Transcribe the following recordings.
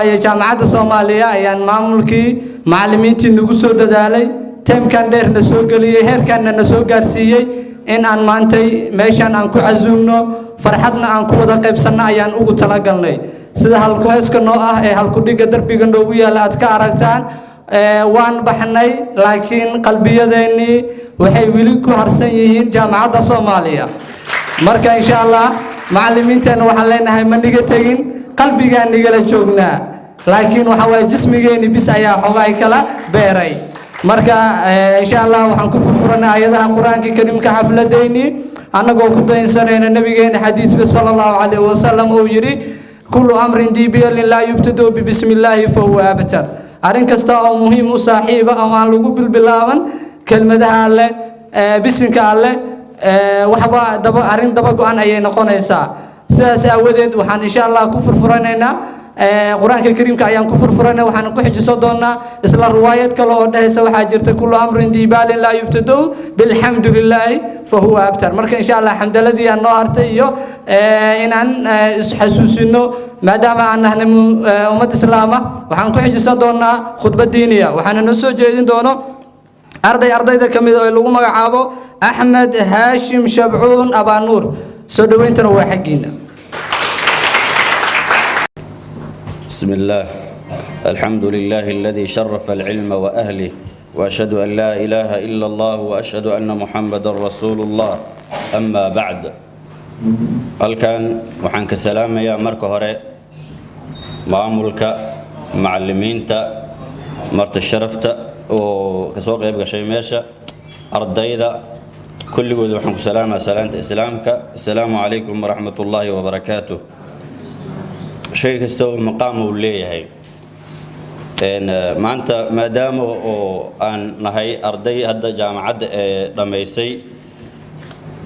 waaye Jaamacadda Soomaaliya ayaan maamulkii, macallimiintii nagu soo dadaalay, teemkan dheerna soo geliyey, heerkanna na soo gaarsiiyey, in aan maantay meeshan aan ku casuumno, farxadna aan ku wada qaybsanno ayaan ugu talagalnay. Sida halkuheeska noo ah ee halkudhigga darbiga noogu yaalla aad ka aragtaan, waan baxnay, laakiin qalbiyadeennii waxay weli ku harsan yihiin Jaamacadda Soomaaliya. Marka insha Allah macallimiinteenna waxaan leenahay, ma niga tegin, qalbigaan nigala joognaa, laakiin waxa waaye jismigeenni bis ayaa xoogaa kala beeray. Marka insha Allah waxaan ku furfuranay aayadaha Qur-aanka Kariimka xafladeynii, annagoo ku daynsanayna nabigeena xadiiska sala Allahu calayhi wasalam uu yidhi: "كل أمر ذي بال لا يبتدأ ببسم الله فهو أبتر." Arrin kasta oo muhiim u saaxiiba oo aan lagu bilbilaaban kelmadaha Alle, bisinka Alle, waxba daba arrin daba go-an ayay noqonaysaa. Sidaas aawadeed waxaan insha Allah ku furfuranaynaa Qur-aanka Kariimka ayaan ku furfuranay. Waxaan ku xijiso doonaa isla riwaayad kale oo dhehaysa waxaa jirta: "كل أمر ذي بال لا يبتدأ بالحمد لله فهو أبتر." Marka insha Allah xamdaladii aan noo hartay iyo inaan isxasuusino, maadaama aan nahnay ummad islaama, waxaan ku xijisan doonaa khudbad diiniya. Waxaana noo soo jeedin doono arday ardayda ka mid oo lagu magacaabo Axmed Haashim Shabcuun Abaanuur. Soo dhoweyntana waa xaggiina. بسم الله، الحمد لله الذي شرف العلم وأهله، وأشهد أن لا إله إلا الله، وأشهد أن محمدا رسول الله، أما بعد. Halkan waxaan ka salaamayaa marka hore maamulka, macallimiinta, marti sharafta oo kasoo qayb gashay meesha, ardayda kulligood. Waxaan ku salaamayaa salaanta Islaamka: assalaamu calaykum waraxmat ullaahi wabarakaatuh. Shay kasta oo maqaam uu leeyahay. Maanta maadaama oo aan nahay arday hadda jaamacadda ee dhammaysay,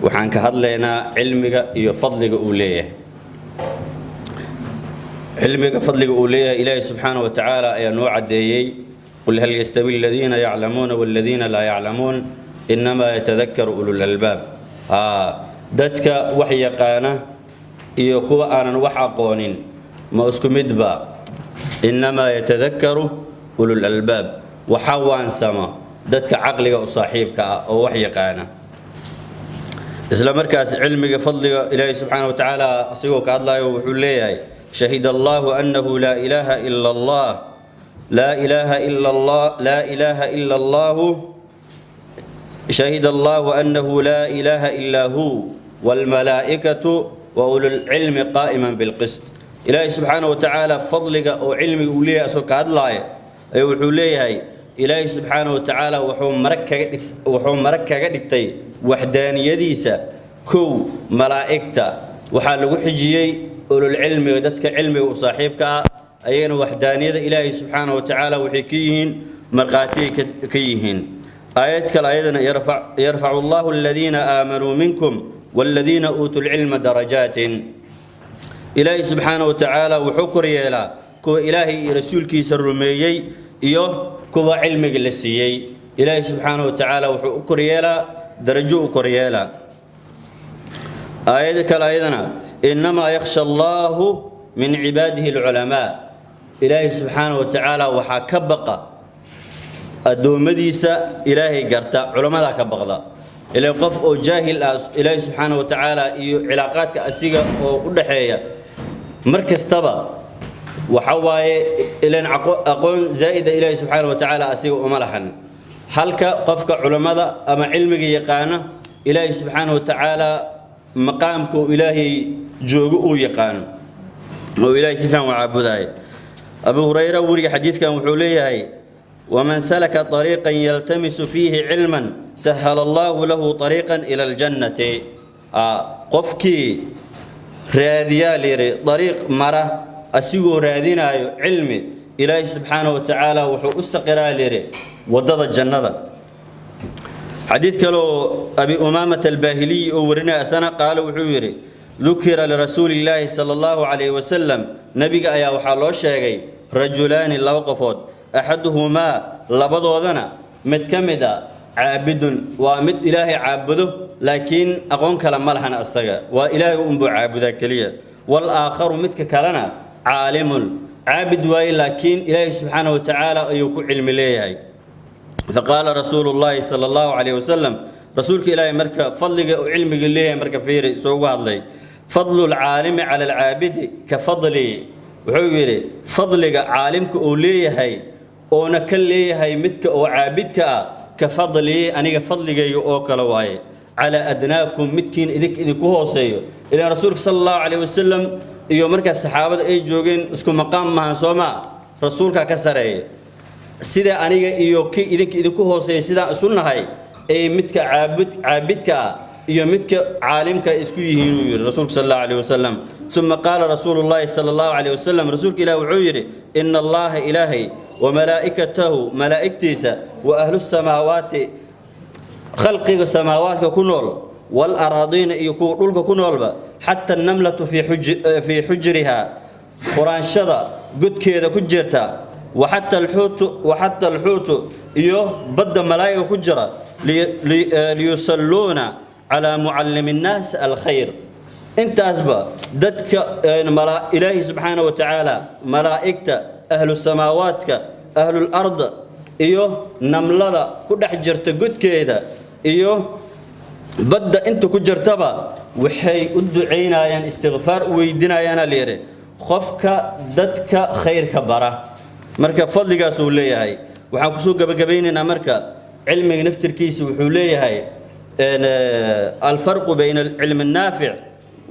waxaan ka hadlaynaa cilmiga iyo fadliga uu leeyahay. Cilmiga fadliga uu leeyahay Ilaahay subxaana wa tacaala ayaa noo caddeeyey: "قل هل يستوي الذين يعلمون والذين لا يعلمون إنما يتذكر أولو الألباب." Dadka wax yaqaana iyo kuwa aanan wax aqoonin ma isku midba? إنما يتذكر أولو الألباب. Waxa waansama dadka caqliga u saaxiibka ah oo wax yaqaana. Isla markaas cilmiga fadliga Ilaahay subxaana wa tacaala asigoo ka hadlayo wuxuu leeyahay: شهد الله أنه لا إله إلا الله، لا إله إلا الله، لا إله إلا الله، شهد الله أنه لا إله إلا هو والملائكة وأولو العلم قائما بالقسط. إلهي سبحانه وتعالى فضلك أو علمي وليه أسوك هدلاي أي وحوليه. إلهي سبحانه وتعالى وحو مركا dhigtay waxdaaniyadiisa kow malaa'igta, waxaa lagu xijiyey ulul cilmiga, dadka cilmiga u saaxiibka ah, ayagana waxdaaniyada Ilaahay subxaanahu wa tacaala waxay ka yihiin markhaatiyay ka yihiin. Aayad kale ayadana: يرفع الله الذين آمنوا منكم والذين أوتوا العلم درجات. Ilaahay subxaanahu wa tacaala wuxuu kor yeelaa kuwa Ilaahay iyo rasuulkiisa rumeeyey iyo kuwa cilmiga la siiyey. Ilaahay subxaanahu wa tacaala wuxuu u koryeelaa darajo, u koryeelaa. Aayada kale ayadana: إنما يخشى الله من عباده العلماء. Ilaahay subxaanahu wa tacaala waxaa ka baqa addoommadiisa Ilaahay garta, culammadaa ka baqda. Ilaa qof oo jaahil ah Ilaahay subxaanahu wa tacaala iyo cilaaqaadka asiga oo u dhaxeeya mar kastaba waxa waaye ilan aqoon zaa'ida Ilaahay subxaanahu wa tacaala asiga uma lahan, halka qofka culammada ama cilmiga yaqaana Ilaahay subxaanahu wa tacaala maqaamka uu Ilaahay joogo uu yaqaano oo Ilaahay si fiican u caabudaayo. Abu Hurayra weriga xadiidkan wuxuu leeyahay: "ومن سلك طريقا يلتمس فيه علما سهل الله له طريقا إلى الجنة." Qofkii raadiyaa layidhi dariiq mara asigoo raadinaayo cilmi, Ilaahay subxaanahu wa tacaala wuxuu u saqiraa layidhi waddada jannada. Xadiid kaloo Abi Umaamata Albaahiliyi oo warinaya asana, qaala wuxuu yidhi: ذكر لرسول الله صلى الله عليه وسلم, nabiga ayaa waxaa loo sheegay, رجلان, laba qofood, أحدهما, labadoodana mid ka mid a, عابد, waa mid Ilaahay caabudo, laakiin aqoon kale ma lahan, asaga waa Ilaahay unbuu caabudaa keliya, والآخر, midka kalena, عالم. Caabid waaye, laakiin Ilaahay subxaana wa tacaala ayuu ku cilmi leeyahay. Faqaala rasuulu llaahi sala Allahu calayhi wasalam, rasuulka Ilaahay marka fadliga uu cilmiga leeyahay marka fiiri soo ugu hadlay: "Fadlu lcaalimi cala alcaabidi ka fadli." Wuxuu yidhi fadliga caalimka uu leeyahay oona ka leeyahay midka oo caabidka ah, ka fadlii, aniga fadligayga oo kale waaye, calaa adnaakum, midkiin idink idinku hooseeyo. Ilaan rasuulka sala Allahu calayhi wasalam iyo markaas saxaabada ay joogeen isku maqaam maahan, soo maa? Rasuulkaa ka sareeya. Sida aniga iyo kii idinka idinku hooseeya sidaan isu nahay ee midka caabidka ah iyo midka caalimka isku yihiin, uu yidhi rasuulka sal Allahu alayhi wasalam. Uma qaala rasuulu llaahi sala Allahu calayhi wasalam, rasuulka Ilaah wuxuu yidhi: "Ina Allaha, Ilaahay, wamalaa'ikatahu, malaa'igtiisa, wa ahlu samaawaati, khalqiga samaawaadka ku nool, waalaraadiina, iyo kuwa dhulka ku noolba, xata annamlatu fii xujrihaa, quraanshada godkeeda ku jirta, waxata alxuutu, iyo badda malaa'iga ku jira, liyusalluuna calaa mucallimi annaas alkhayr." Intaasba dadka Ilaahi subxaana wa tacaala, malaa'igta, ahlu samaawaadka, ahlul ard, iyo namlada ku dhex jirta godkeeda iyo badda inta ku jirtaba, waxay u ducaynayaan, istikfaar u weydiinayaana layidhi qofka dadka khayrka bara. Marka fadligaas uu leeyahay waxaan kusoo gabagabaynaynaa. Marka cilmiga naftirkiisa wuxuu leeyahay alfarqu bayna alcilmi annaafic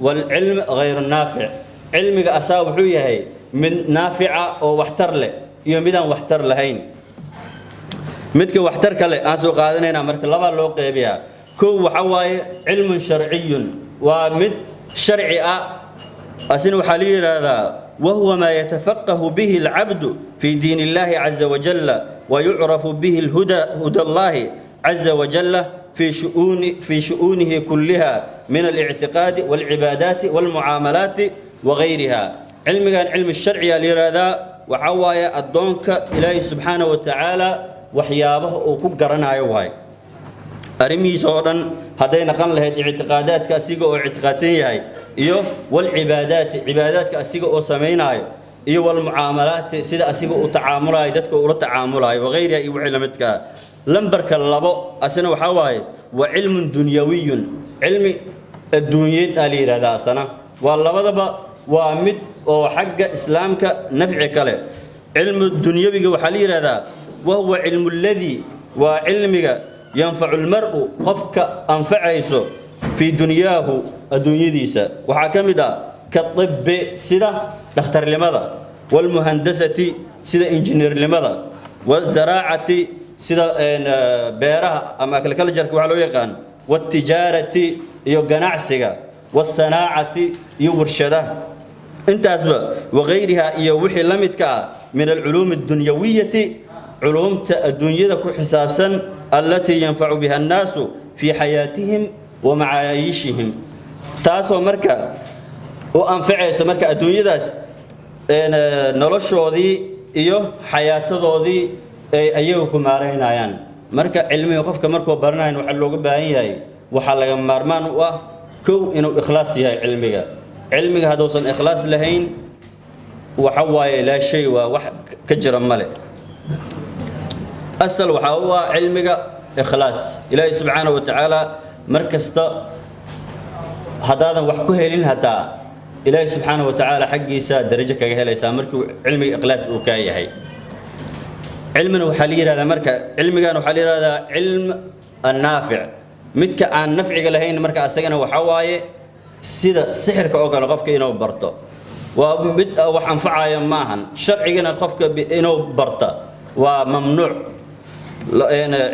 waalcilm hayr annaafic. Cilmiga asaa wuxuu yahay mid naafica oo waxtar leh iyo midaan waxtar lahayn. Midka waxtarka leh aan soo qaadanaynaa. Marka labaa loo qeybiyaa. Kow waxa waaye cilmun sharciyun, waa mid sharci ah. Asina waxaa la yidhaahdaa: wahuwa maa yatafaqahu bihi alcabdu fi diin illahi caza wajalla wayucrafu bihi lhuda, huda Allahi caza wajalla fi shu'uunihi kulliha min alictiqaadi walcibaadaati walmucaamalaati wagayriha. Cilmigan cilmi sharciya la yidhaahdaa. Waxaa waaye addoonka Ilaahay subxaana wa tacaala waxyaabaha uu ku garanayo waay, arrimihiisa oo dhan, hadday naqan lahayd ictiqaadaadka asiga oo ictiqaadsan yahay, iyo walcibaadaati, cibaadaadka asiga oo samaynaayo, iyo walmucaamalaati, sida asiga uu tacaamulayo, dadka ula tacaamulayo, wagayriha, iyo wixii la midka ah. Lambarka labo asina waxaa waaye wa cilmun dunyawiyun, cilmi adduunyeed aa la yidhahdaa. Asana waa labadaba, waa mid oo xagga islaamka nafci kale. Cilmu dunyawiga waxaa la yidhahdaa: wahuwa cilmu alladii, waa cilmiga, yanfacu lmar'u, qofka anfacayso, fii dunyaahu, adduunyadiisa. Waxaa ka mid ah kaطibbi, sida dhakhtarnimada, walmuhandasati, sida injineernimada, wazaraacati, sida beeraha ama agriculture waxaa loo yaqaan, watijaarati, iyo ganacsiga, wasanaacati, iyo warshadaha. Intaasba wagayriha, iyo wixii la midka ah, min alculuumi addunyawiyati, culuumta adduunyada ku xisaabsan, allatii yanfacu biha annaasu fii xayaatihim wa macaayishihim, taasoo marka u anfacayso marka adduunyadaas noloshoodii iyo xayaatadoodii ay ayagu ku maaraynayaan. Marka cilmiga qofka markuu baranayan waxaa looga baahan yahay, waxaa laga maarmaan u ah, kow, inuu ikhlaas yahay cilmiga. Cilmiga hadduusan ikhlaas lahayn, waxa waaye laa shay, waa wax ka jira male. Asal waxaa u ah cilmiga ikhlaas. Ilaahay subxaana wa tacaala mar kasta haddaadan wax ku helin, hataa Ilaahay subxaana wa tacaala xaggiisa darajo kaga helaysaa markuu cilmiga ikhlaas uu kaa yahay. Cilmina waxaa la yidhahdaa, marka cilmigan waxaa la yidhahdaa cilm annaafic. Midka aan nafciga lahayn marka asagana waxaa waaye sida sixirka oo kale qofka inuu barto, waa mid wax anfacaya ma ahan. Sharcigana qofka inuu barta waa mamnuuc.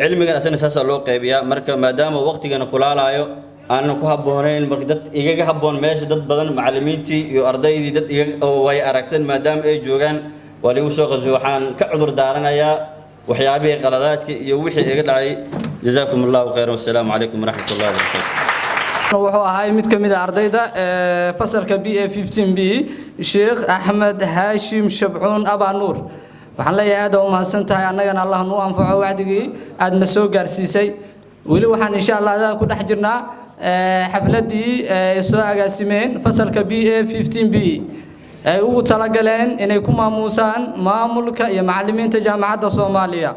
Cilmigan asagana saasaa loo qaybiyaa. Marka maadaama waqtigana kulaalaayo, aanan ku habboonayn, marka dad igaga habboon meesha, dad badan, macallimiintii iyo ardaydii, dad iga oo way aragsan maadaama ay joogaan, waa liigu soo qasbay. Waxaan ka cudur daaranayaa waxyaabihii qaladaadkii iyo wixii iga dhacay. Jazaakum Allahu khayran, wassalaamu calaykum waraxmat ullahi wabarakaatu. Wuxuu ahay mid ka mid a ardayda fasalka BA 15 B, Sheekh Axmed Haashim Shabcuun Abaanuur. Waxaan leeyahay aad u mahadsan tahay, annagana Allah nuu anfaco wacdigii aadna soo gaarsiisay. Weli waxaan insha Allah adaa ku dhex jirnaa xafladdii ay soo agaasimeen fasalka BA 15 B. Ay ugu talagaleen inay ku maamuusaan maamulka iyo macallimiinta Jaamacadda Soomaaliya.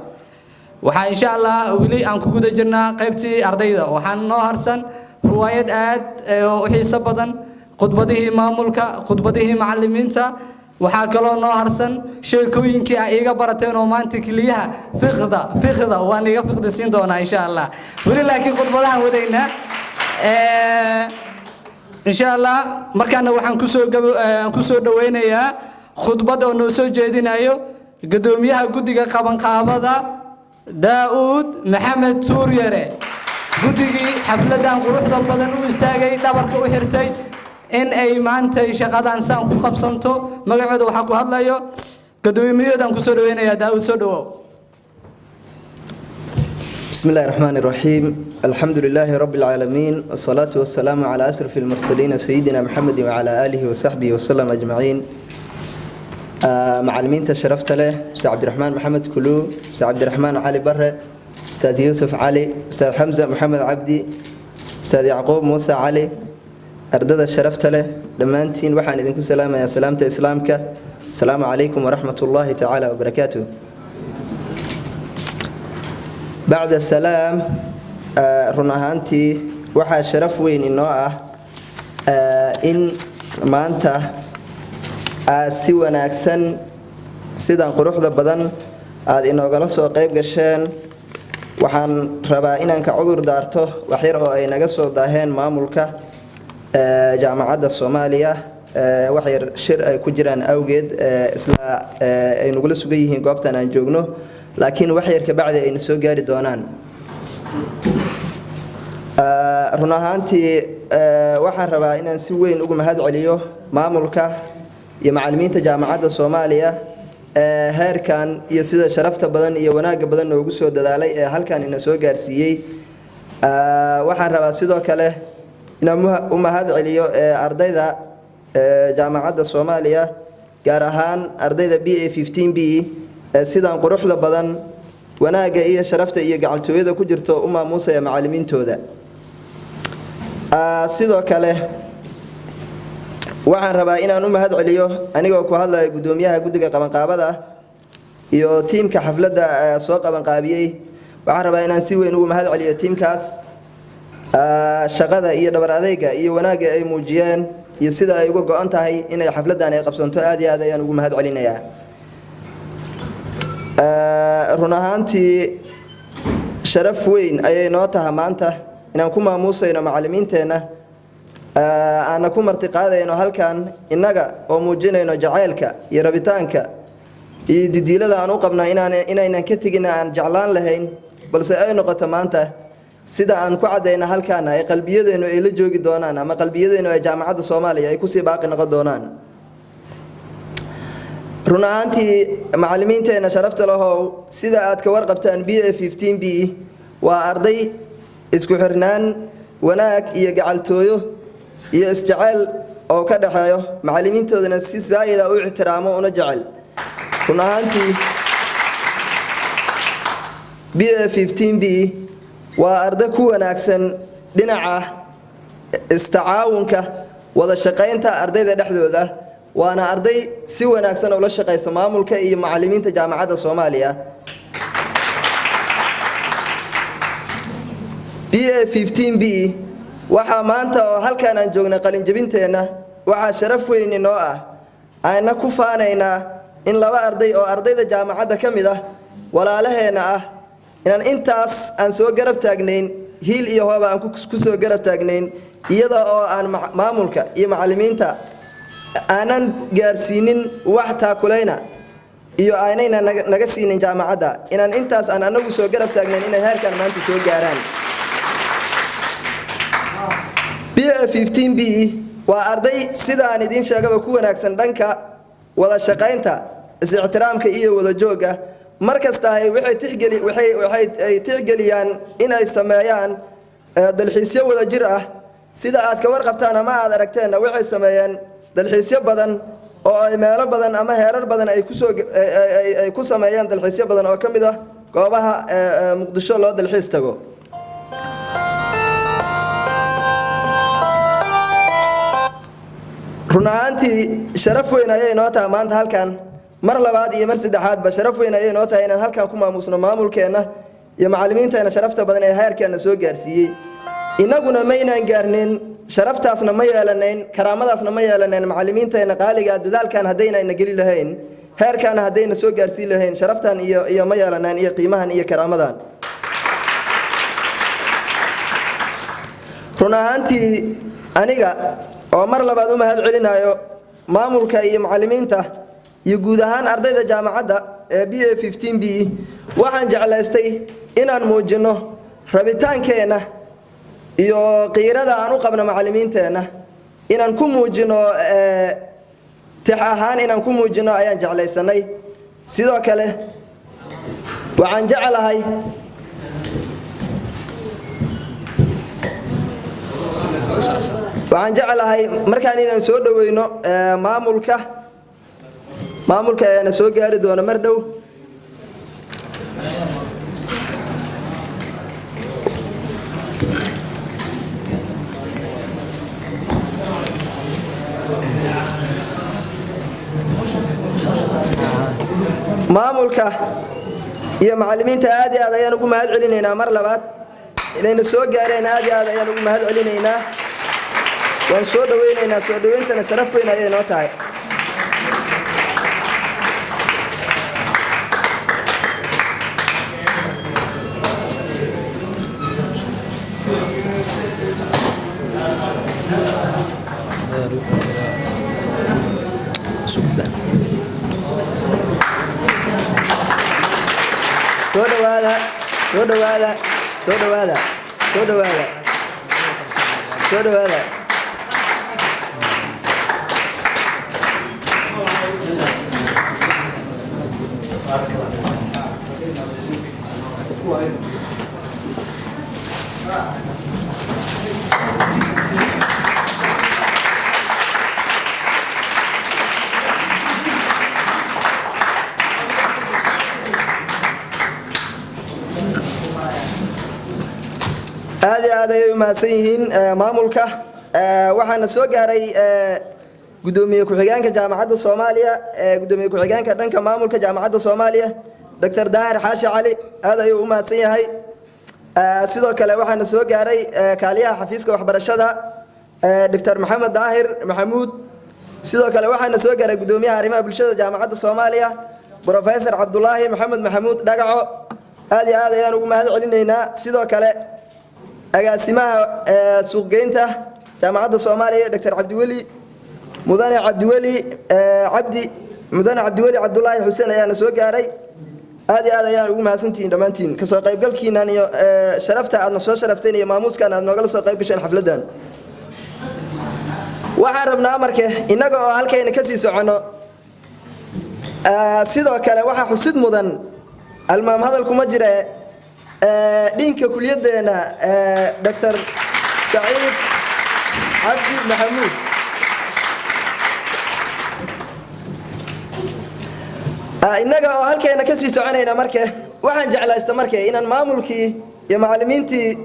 Waxaa insha Allah weli aan ku guda jirnaa qaybtii ardayda. Waxaan noo harsan ruwaayad aad u xiiso badan, khudbadihii maamulka, khudbadihii macallimiinta. Waxaa kaloo noo harsan sheekooyinkii ay iiga barateen oo maanta keliyaha fiqda fiqda waan iga fiqdi siin doonaa insha Allah. Weli laakiin khudbadahan wadaynaa insha Allah. Markaana waxaan kusoo dhaweynayaa khudbad oo noo soo jeedinayo guddoomiyaha guddiga qabanqaabada, Daa'uud Maxamed Tuuryare, guddigii xafladan quruxda badan u istaagay, dhabarka u xirtay in ay maanta shaqadan saan ku qabsanto. Magacooda waxaa ku hadlayo guddoomiyahoodaan kusoo dhaweynayaa. Daa'uud, soo dhawow. بسم الله الرحمن الرحيم، الحمد لله رب العالمين، والصلاة والسلام على أشرف المرسلين سيدنا محمد وعلى آله وصحبه وسلم أجمعين. معلمين شرفت له، أستاذ عبد الرحمن محمد كلو، أستاذ عبد الرحمن علي بره، أستاذ يوسف علي، أستاذ حمزة محمد عبدي، أستاذ يعقوب موسى علي، ardada sharafta leh dhammaantiin, waxaan idinku salaamayaa salaamta Islaamka. Asalaamu calaykum waraxmat ullaahi tacaala wabarakaatuh. Bacda salaam, run ahaantii waxaa sharaf weyn inoo ah in maanta aad si wanaagsan sidan quruxda badan aada inoogala soo qayb gasheen. Waxaan rabaa inaan ka cudur daarto waxyar oo ay naga soo daaheen maamulka Jaamacadda Soomaaliya, waxyar shir ay ku jiraan awgeed. Isla ay nagula sugan yihiin goobtan aan joogno, laakiin waxyar kabacdi ayna soo gaari doonaan. Run ahaantii waxaan rabaa inaan si weyn ugu mahad celiyo maamulka iyo macallimiinta Jaamacadda Soomaaliya ee heerkan iyo sida sharafta badan iyo wanaagga badan noogu soo dadaalay ee halkan ina soo gaarsiiyey. Waxaan rabaa sidoo kale inaan u mahad celiyo ardayda Jaamacadda Soomaaliya, gaar ahaan ardayda BA 15 B ee sidan quruxda badan, wanaagga iyo sharafta iyo gacaltooyada ku jirto u maamuusaya macallimiintooda. Sidoo kale waxaan rabaa inaan u mahad celiyo, anigoo ku hadlaya guddoomiyaha guddiga qabanqaabada iyo tiimka xafladda soo qabanqaabiyey, waxaan rabaa inaan si weyn ugu mahad celiyo tiimkaas shaqada iyo dhabar adeyga iyo wanaagga ay muujiyeen iyo sida ay uga go-an tahay inay xafladdan ay qabsanto. Aad iyo aad ayaan ugu mahad celinayaa. Run ahaantii sharaf weyn ayay noo taha maanta inaan ku maamuusayno macallimiinteenna, aana ku martiqaadayno halkan, innaga oo muujinayno jaceylka iyo rabitaanka iyo didiilada aan u qabna inaan inaynan ka tegin aan jeclaan lahayn, balse ay noqoto maanta sida aan ku caddayna halkaana ay qalbiyadeennu ay la joogi doonaan ama qalbiyadeennu ay Jaamacadda Soomaaliya ay kusii baaqi noqon doonaan. Run ahaantii macallimiinteena sharafta lahow, sida aad ka warqabtaan, BA 15 B waa arday isku xirnaan, wanaag iyo gacaltooyo iyo isjeceyl oo ka dhexeeyo, macallimiintoodana si saayida u ixtiraamo una jecel. Run ahaantii BA 15 B waa arday ku wanaagsan dhinaca istacaawunka, wada shaqaynta ardayda dhexdooda, waana arday si wanaagsan ula shaqaysa maamulka iyo macallimiinta Jaamacadda Soomaaliya. BA 15 B waxaa maanta oo halkaan aan joognay qalinjabinteenna, waxaa sharaf weyn inoo ah aana ku faanaynaa in laba arday oo ardayda jaamacadda ka mid ah, walaalaheenna ah, inaan intaas aan soo garab taagnayn, hiil iyo hooba aan ku soo garab taagnayn, iyada oo aan maamulka iyo macallimiinta aanan gaarsiinin wax taakulayna iyo aanayna naga siinin jaamacadda, inaan intaas aan anagu soo garab taagnayn inay heerkan maanta soo gaaraan. BA 15 B waa arday, sida aan idiin sheegaba, ku wanaagsan dhanka wada shaqaynta, is-ixtiraamka iyo wada joogga. Mar kasta ay waxay tixgeli waxay waxay ay tixgeliyaan inay sameeyaan dalxiisyo wada jir ah. Sida aad ka warqabtaan ama aad aragteenna, waxay sameeyeen dalxiisyo badan oo ay meelo badan ama heerar badan ay kusoo ay ku sameeyeen dalxiisyo badan oo ka mid ah goobaha Muqdisho loo dalxiis tago. Run ahaantii sharaf weyn ayay noo tahay maanta halkan, mar labaad iyo mar saddexaadba sharaf weyn ayay noo tahay inaan halkan ku maamuusno maamulkeenna iyo macallimiinteena sharafta badan ee heerkeenna soo gaarsiiyey. Innaguna maynaan gaarnin, sharaftaasna ma yeelanayn, karaamadaasna ma yeelanayn macallimiinteena qaaliga dadaalkan haddaynayna geli lahayn, heerkaana haddayna soo gaarsiin lahayn, sharaftan iyo ma yeelanayn iyo qiimahan iyo karaamadan. Run ahaantii aniga oo mar labaad u mahad celinayo maamulka iyo macallimiinta iyo guud ahaan ardayda jaamacadda ee BA 15 B, waxaan jeclaystay inaan muujinno rabitaankeenna iyo qiirada aan u qabno macallimiinteenna, inaan ku muujino tix ahaan, inaan ku muujino ayaan jeclaysanay. Sidoo kale waxaan jeclahay markaan inaan soo dhaweyno maamulka. Maamulka ayaana soo gaari doono mar dhow. Maamulka iyo macallimiinta aad iyo aad ayaan ugu mahad celinaynaa. Mar labaad inayna soo gaareen aad iyo aad ayaan ugu mahad celinaynaa. Waan soo dhaweynaynaa, soo dhaweyntana sharaf weyn ayay noo tahay. Soo dhawaada, soo dhawaada, soo dhawaada, soo dhawaada, soo dhawaada. Aad iyo aad ayay u mahadsan yihiin maamulka. Waxaana soo gaaray gudoomiye ku-xigeenka Jaamacadda Soomaaliya, gudoomiye ku-xigeenka dhanka maamulka Jaamacadda Soomaaliya, Dr. Daahir Xaashi Cali. Aad ayuu u mahadsan yahay. Sidoo kale waxaana soo gaaray kaaliyaha xafiiska waxbarashada, Dr. Maxamed Daahir Maxamuud. Sidoo kale waxaana soo gaaray gudoomiyaha arrimaha bulshada Jaamacadda Soomaaliya, Professor Cabdulaahi Maxamed Maxamuud Dhagaco. Aad iyo aad ayaan ugu mahad celinaynaa. Sidoo kale agaasimaha suuqgeynta Jaamacadda Soomaaliya, Dr. Cabdiweli, mudane Cabdiweli Cabdi, mudane Cabdiweli Cabdulaahi Xuseen ayaana soo gaaray. Aad iyo aad ayaan ugu mahadsantihiin dhammaantiin kasoo qaybgalkiinan iyo sharafta aadna soo sharafteen iyo maamuuskan aad noogala soo qayb gasheen xafladdan. Waxaan rabnaa marke innaga oo halkayna kasii soconno, sidoo kale waxaa xusid mudan, almaam hadal kuma jire, dhinka kuliyaddeena, Dr. Saciid Cabdi Maxamuud. Innaga oo halkeena kasii soconayna marke, waxaan jeclaysta marke inaan maamulkii iyo macallimiintii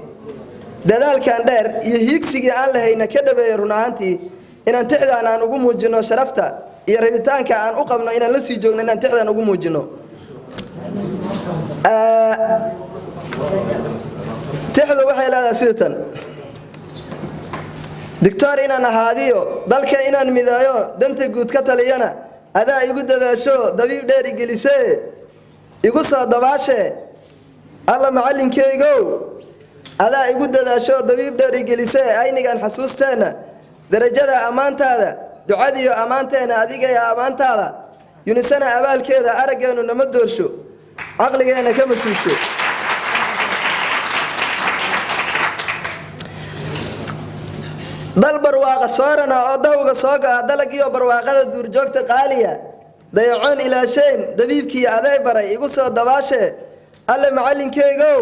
dadaalkan dheer iyo hiigsigii aan lahayna ka dhabeeyo, run ahaantii inaan tixdaan aan ugu muujino sharafta iyo rabitaanka aan u qabno inaan la sii joogno, inaan tixdaan ugu muujino. Tixdu waxay leedahay sidatan: Doctor inaan ahaadiyo dalka inaan midaayo, danta guud ka taliyana, adaa igu dadaasho dabiib dheer igelisee, igu soo dabaashe. Alla macallinkaygow, adaa igu dadaasho dabiib dheer igelisee, aynigan xasuusteenna, darajada ammaantaada, ducadiyo ammaanteenna, adigaya ammaantaada, yunisana abaalkeeda, araggeennu nama doorsho, caqligeenna kama suusho. Dal barwaaqa soorana oo dawga soo go'a, dalagiyo barwaaqada, duurjoogta qaaliya, dayacoon ilaasheen, dabiibkii aday baray, igu soo dabaashee. Alle macallinkaygow,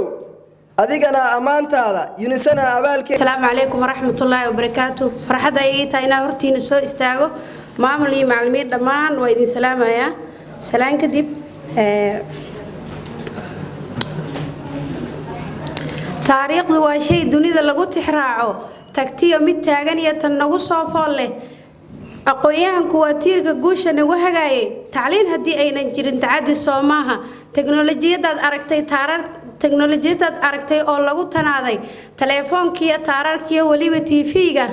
adigana ammaantaada, yunisana abaalkee. Asalaamu calaykum waraxmatullaahi wabarakaatu. Farxadda ay ii tahay inaan hortiina soo istaago. Maamul iyo macallimiin dhammaan waa idin salaamayaa. Salaan kadib, taariikhdu waa shay dunida lagu tixraaco, tagtiyo mid taagan iyo tan nagu soo fool leh. Aqoon-yahanku waa tiirka guusha nagu hagaayay. Tacliin haddii aynan jirin, tacaddi soo maaha. Teknolojiyadaad aragtay taarar, teknolojiyadaad aragtay oo lagu tanaaday, taleefoonkiiyo taararkiyo weliba TV-ga,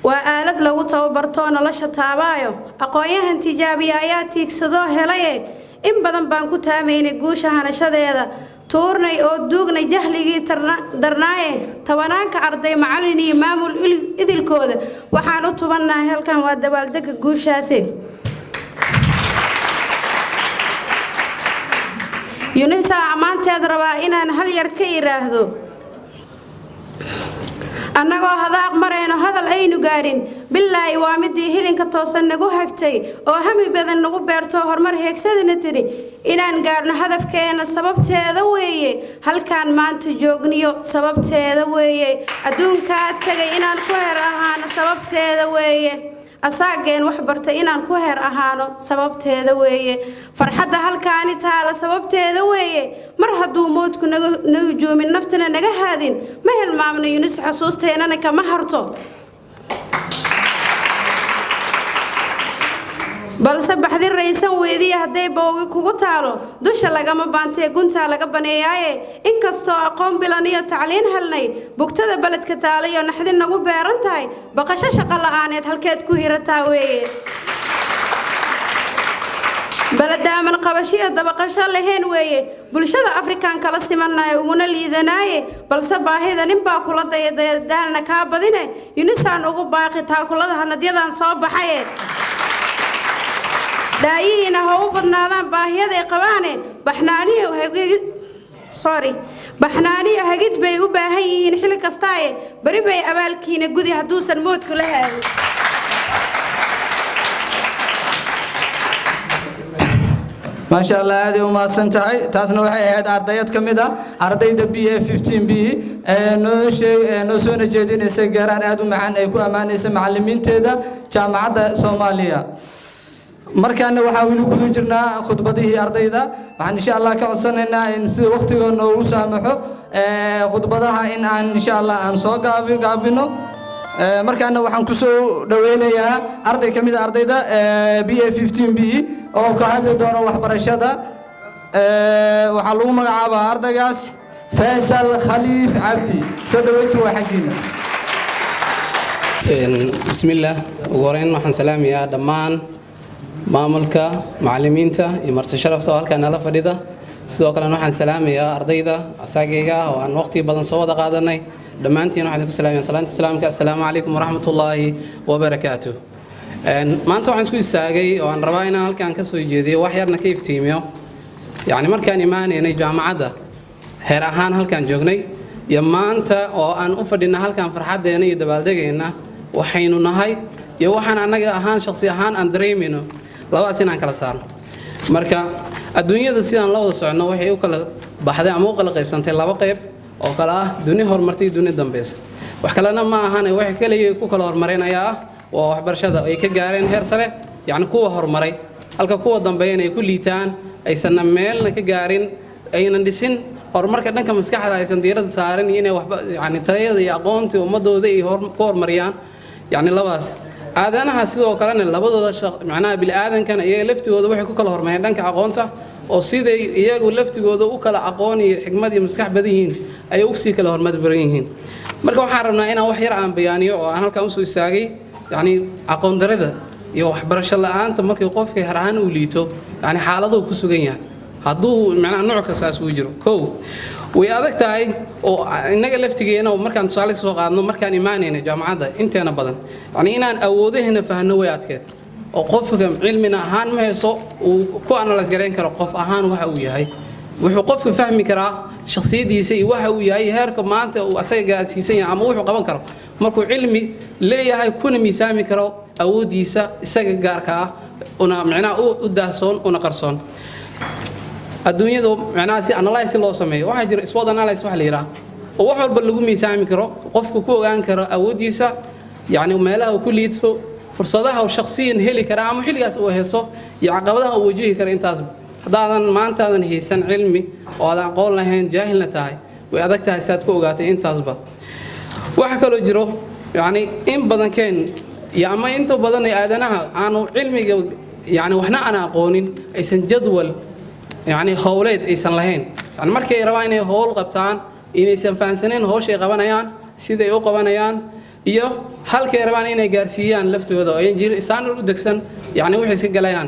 waa aalad lagu tababartoo nolosha taabaayo. Aqoon-yahan tijaabiya ayaa tiigsadoo helaye. In badan baan ku taamaynay guusha hanashadeeda, tuurnay oo duugnay jahligii darnaaye. Tobanaanka arday, macallin iyo maamul idilkooda waxaan u tubannahay halkan waa dabaaldega guushaasi. UNISA ammaanteed rabaa inaan hal yar ka iraahdo. Annagoo hadaaq marayno, hadal aynu gaarin bilaahi, waa midii hilinka toosan nagu hagtay oo hami badan nagu beerto, horumar heegsadana tiri inaan gaarno hadafkeena. Sababteeda weeye halkaan maanta joogniyo, sababteeda weeye adduunkaa tegay inaan ku heer ahaano, sababteeda weeye asaageen wax bartay inaan ku heer ahaano, sababteeda weeye farxadda halkaani taala, sababteeda weeye mar hadduu moodku naga hujuumin, naftana naga haadin, ma hilmaamno UNISA, xusuusteennana kama harto. Balse baxdi raysan weediya hadday boogi kugu taalo, dusha lagama baantee, guntaa laga baneeyaaye. Inkastoo aqoon bilan iyo tacliin helnay, bugtada beledka taalayo naxdin nagu beeran tahay, baqasho shaqo la'aaneed halkeed ku hirataa weeye. Baladaaman qabashiyo dabaqasho lahayn weeye bulshada Afrikan kala simanaya uguna liidanaaye. Balse baahida ninbaa kula dayadayadaalna kaa badine, UNISAan ugu baaqi taakulada hanadyadan soo baxaye. Daayihiina ha u badnaadaan baahiyaday qabaane. Baxnaaniyo, sorry, baxnaaniyo hagid bay u baahan yihiin xili kastaaye. Beri bay abaalkiina gudi hadduusan moodku la haadin. Maasha Allah, aaday u mahadsan tahay. Taasna waxay ahayd ardayad ka mid ah ardayda BA 15 B ee noo sheeg ee noo soona jeedinaysa geeraan aad u macaan ay ku ammaanaysa macallimiinteeda Jaamacadda Soomaaliya. Markaana waxaa weli kudu jirnaa khudbadihii ardayda. Waxaan insha Allah ka codsanaynaa in si waqtiga noogu saamaxo khudbadaha in aan insha Allah aan soo gaabino. Markaana waxaan ku soo dhoweynayaa arday ka mid a ardayda BA 15 B oo ka hadli doono waxbarashada. Waxaa lagu magacaabaa ardaygaas Faysal Khaliif Cabdi. Soo dhoweyntu waa xaggiina. Bismillaah. Ugu horeyn waxaan salaamayaa dhammaan maamulka, macallimiinta iyo marti sharafta oo halkaa nala fadhida. Sidoo kalena waxaan salaamayaa ardayda asaagayga ah oo aan waqti badan soo wada qaadanay. Dhammaantiin waxaan idinku salaamayaa salaanta islaamka: assalaamu calaykum waraxmatullaahi wabarakaatuh. Maanta waxaan isku istaagay oo aan rabaa inaan halkaan ka soo jeediyo wax yarna ka iftiimiyo, yacni markaan imaanaynay jaamacadda heer ahaan halkaan joognay iyo maanta oo aan u fadhina halkaan farxaddeena iyo dabaaldegayna, waxaynu nahay iyo waxaan annaga ahaan shakhsi ahaan aan dareemayno, labadaas inaan kala saarno. Marka adduunyada sidaan la wada soconno waxay u kala baxday ama u kala qaybsantay laba qayb oo kale ah: duni horumartay iyo duni dambaysa. Wax kalena ma ahane, waxa kaliya ku kala horumareen ayaa ah waa waxbarashada ay ka gaareen heer sare, yacni kuwa horumaray, halka kuwa dambeeyana ay ku liitaan, aysanna meelna ka gaarin, aynan dhisin horumarka dhanka maskaxda, aysan diiradda saarin iyo inay waxba, yacni tayada iyo aqoontii ummadooda ay ku horumariyaan. Yacni labadaas aadanaha sidoo kalena labadooda macnaha bini'aadankana iyaga laftigooda waxay ku kala hormareen dhanka aqoonta, oo siday iyagu laftigooda u kala aqoon iyo xikmad iyo maskax badan yihiin ayay usii kala horumar badan yihiin. Marka waxaan rabnaa inaan wax yar aan bayaaniyo oo aan halkan usoo istaagay, yacni aqoon darida iyo waxbarasho la'aanta markii qofka heer ahaan uu liito, yacni xaaladuu ku sugan yahay hadduu macnaha nooc kastaas uu jiro. Kow, way adag tahay oo innaga laftigeena markaan tusaale soo qaadno, markaan imaanayna jaamacadda inteena badan, yacni inaan awoodaheena fahanno way adkeed, oo qofka cilmina ahaan ma hayso uu ku analyse garayn karo qof ahaan waxa uu yahay. Wuxuu qofka fahmi karaa shakhsiyadiisa iyo waxa uu yahay, heerka maanta uu asaga gaarsiisan yahay ama wuxuu qaban karo markuu cilmi leeyahay, kuna miisaami karo awooddiisa isaga gaarka ah, una micnaha u daahsoon una qarsoon. Adduunyadu macnaha si analysis loo sameeyo waxaa jira SWOT analysis waxa la yidhaah, oo wax walba lagu miisaami karo, qofku ku ogaan karo awooddiisa, yacni meelaha uu ku liito, fursadaha uu shakhsiyan heli kara ama xilligaas uu haysto, iyo caqabadaha uu wajihi kara. Intaas haddaadan maantaadan haysan cilmi oo aadan aqoon lahayn, jaahilna tahay, way adag tahay si aad ku ogaatay intaasba. Waxa kaloo jiro, yacni in badankeen Iyo ama inta badan ee aadanaha aanu cilmiga, yani, waxna aan aqoonin, aysan jadwal, yani, howleed aysan lahayn. Yani markay rabaan inay howl qabtaan, inaysan fahansaneen howshay qabanayaan, siday u qabanayaan iyo halkay rabaan inay gaarsiiyaan laftooda, oo jir standard u degsan, yani waxay iska galayaan,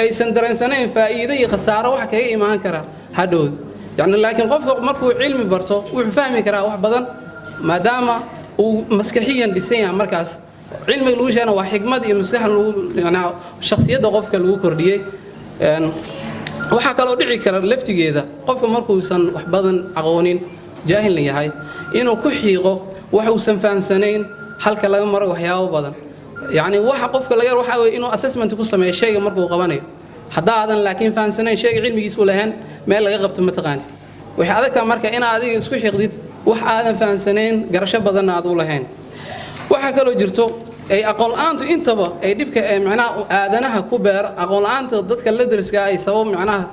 aysan dareensanayn faa'iido iyo khasaaro wax kaga imaan kara hadhowd. Yani laakiin qofka markuu cilmi barto, wuxuu fahmi karaa wax badan, maadaama uu maskaxiyan dhisan yahay. Markaas cilmiga lagu sheegana waa xikmad iyo maskax lagu, yani, shakhsiyadda qofka lagu kordhiyey. Waxaa kaloo dhici kara laftigeeda, qofka markuusan wax badan aqoonin, jaahilna yahay, inuu ku xiiqo wax uusan fahansanayn halka laga maro waxyaabo badan. Yacni waxa qofka laga waxa weeye inuu assessment ku sameeyo shayga markuu qabanayo. Haddaadan laakiin fahansanayn shayga, cilmigiisa u lahayn, meel laga qabto ma taqaantid. Waxay adagtaa marka inaad adiga isku xiiqdid wax aadan fahansanayn, garasho badanna aad u lahayn. Waxaa kaloo jirto ay aqoon la'aantu intaba ay dhibka ee macnaha aadanaha ku beer, aqoon la'aanta dadka la deriska ay sabab, macnaha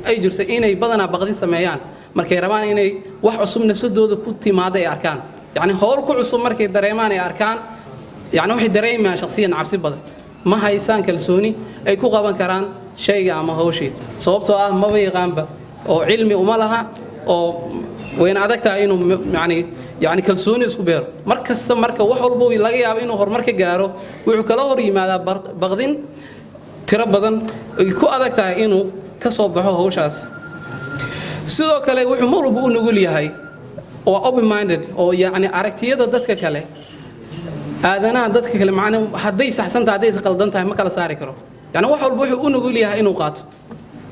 ay jirto inay badanaa baqdin sameeyaan markay rabaan inay wax cusub nafsadooda ku timaada ay arkaan. Yacni howl ku cusub markay dareemaan ay arkaan, yacni waxay dareemayaan shakhsiyan cabsi badan. Ma haysaan kalsooni ay ku qaban karaan shayga ama hawshii, sababtoo ah maba yaqaanba oo cilmi uma laha, oo wayna adag tahay inuu yani kalsooni isku beero mar kasta. Marka wax walba laga yaabo inuu horumar ka gaaro, wuxuu kala hor yimaadaa baqdin tiro badan ay ku adag tahay inuu ka soo baxo hawshaas. Sidoo kale wuxuu mar walba u nugul yahay, waa open minded, oo yacni aragtiyada dadka kale, aadanaha dadka kale, macna hadday saxsan tahay, hadday qaldan tahay, ma kala saari karo. Yani wax walba wuxuu u nugul yahay inuu qaato.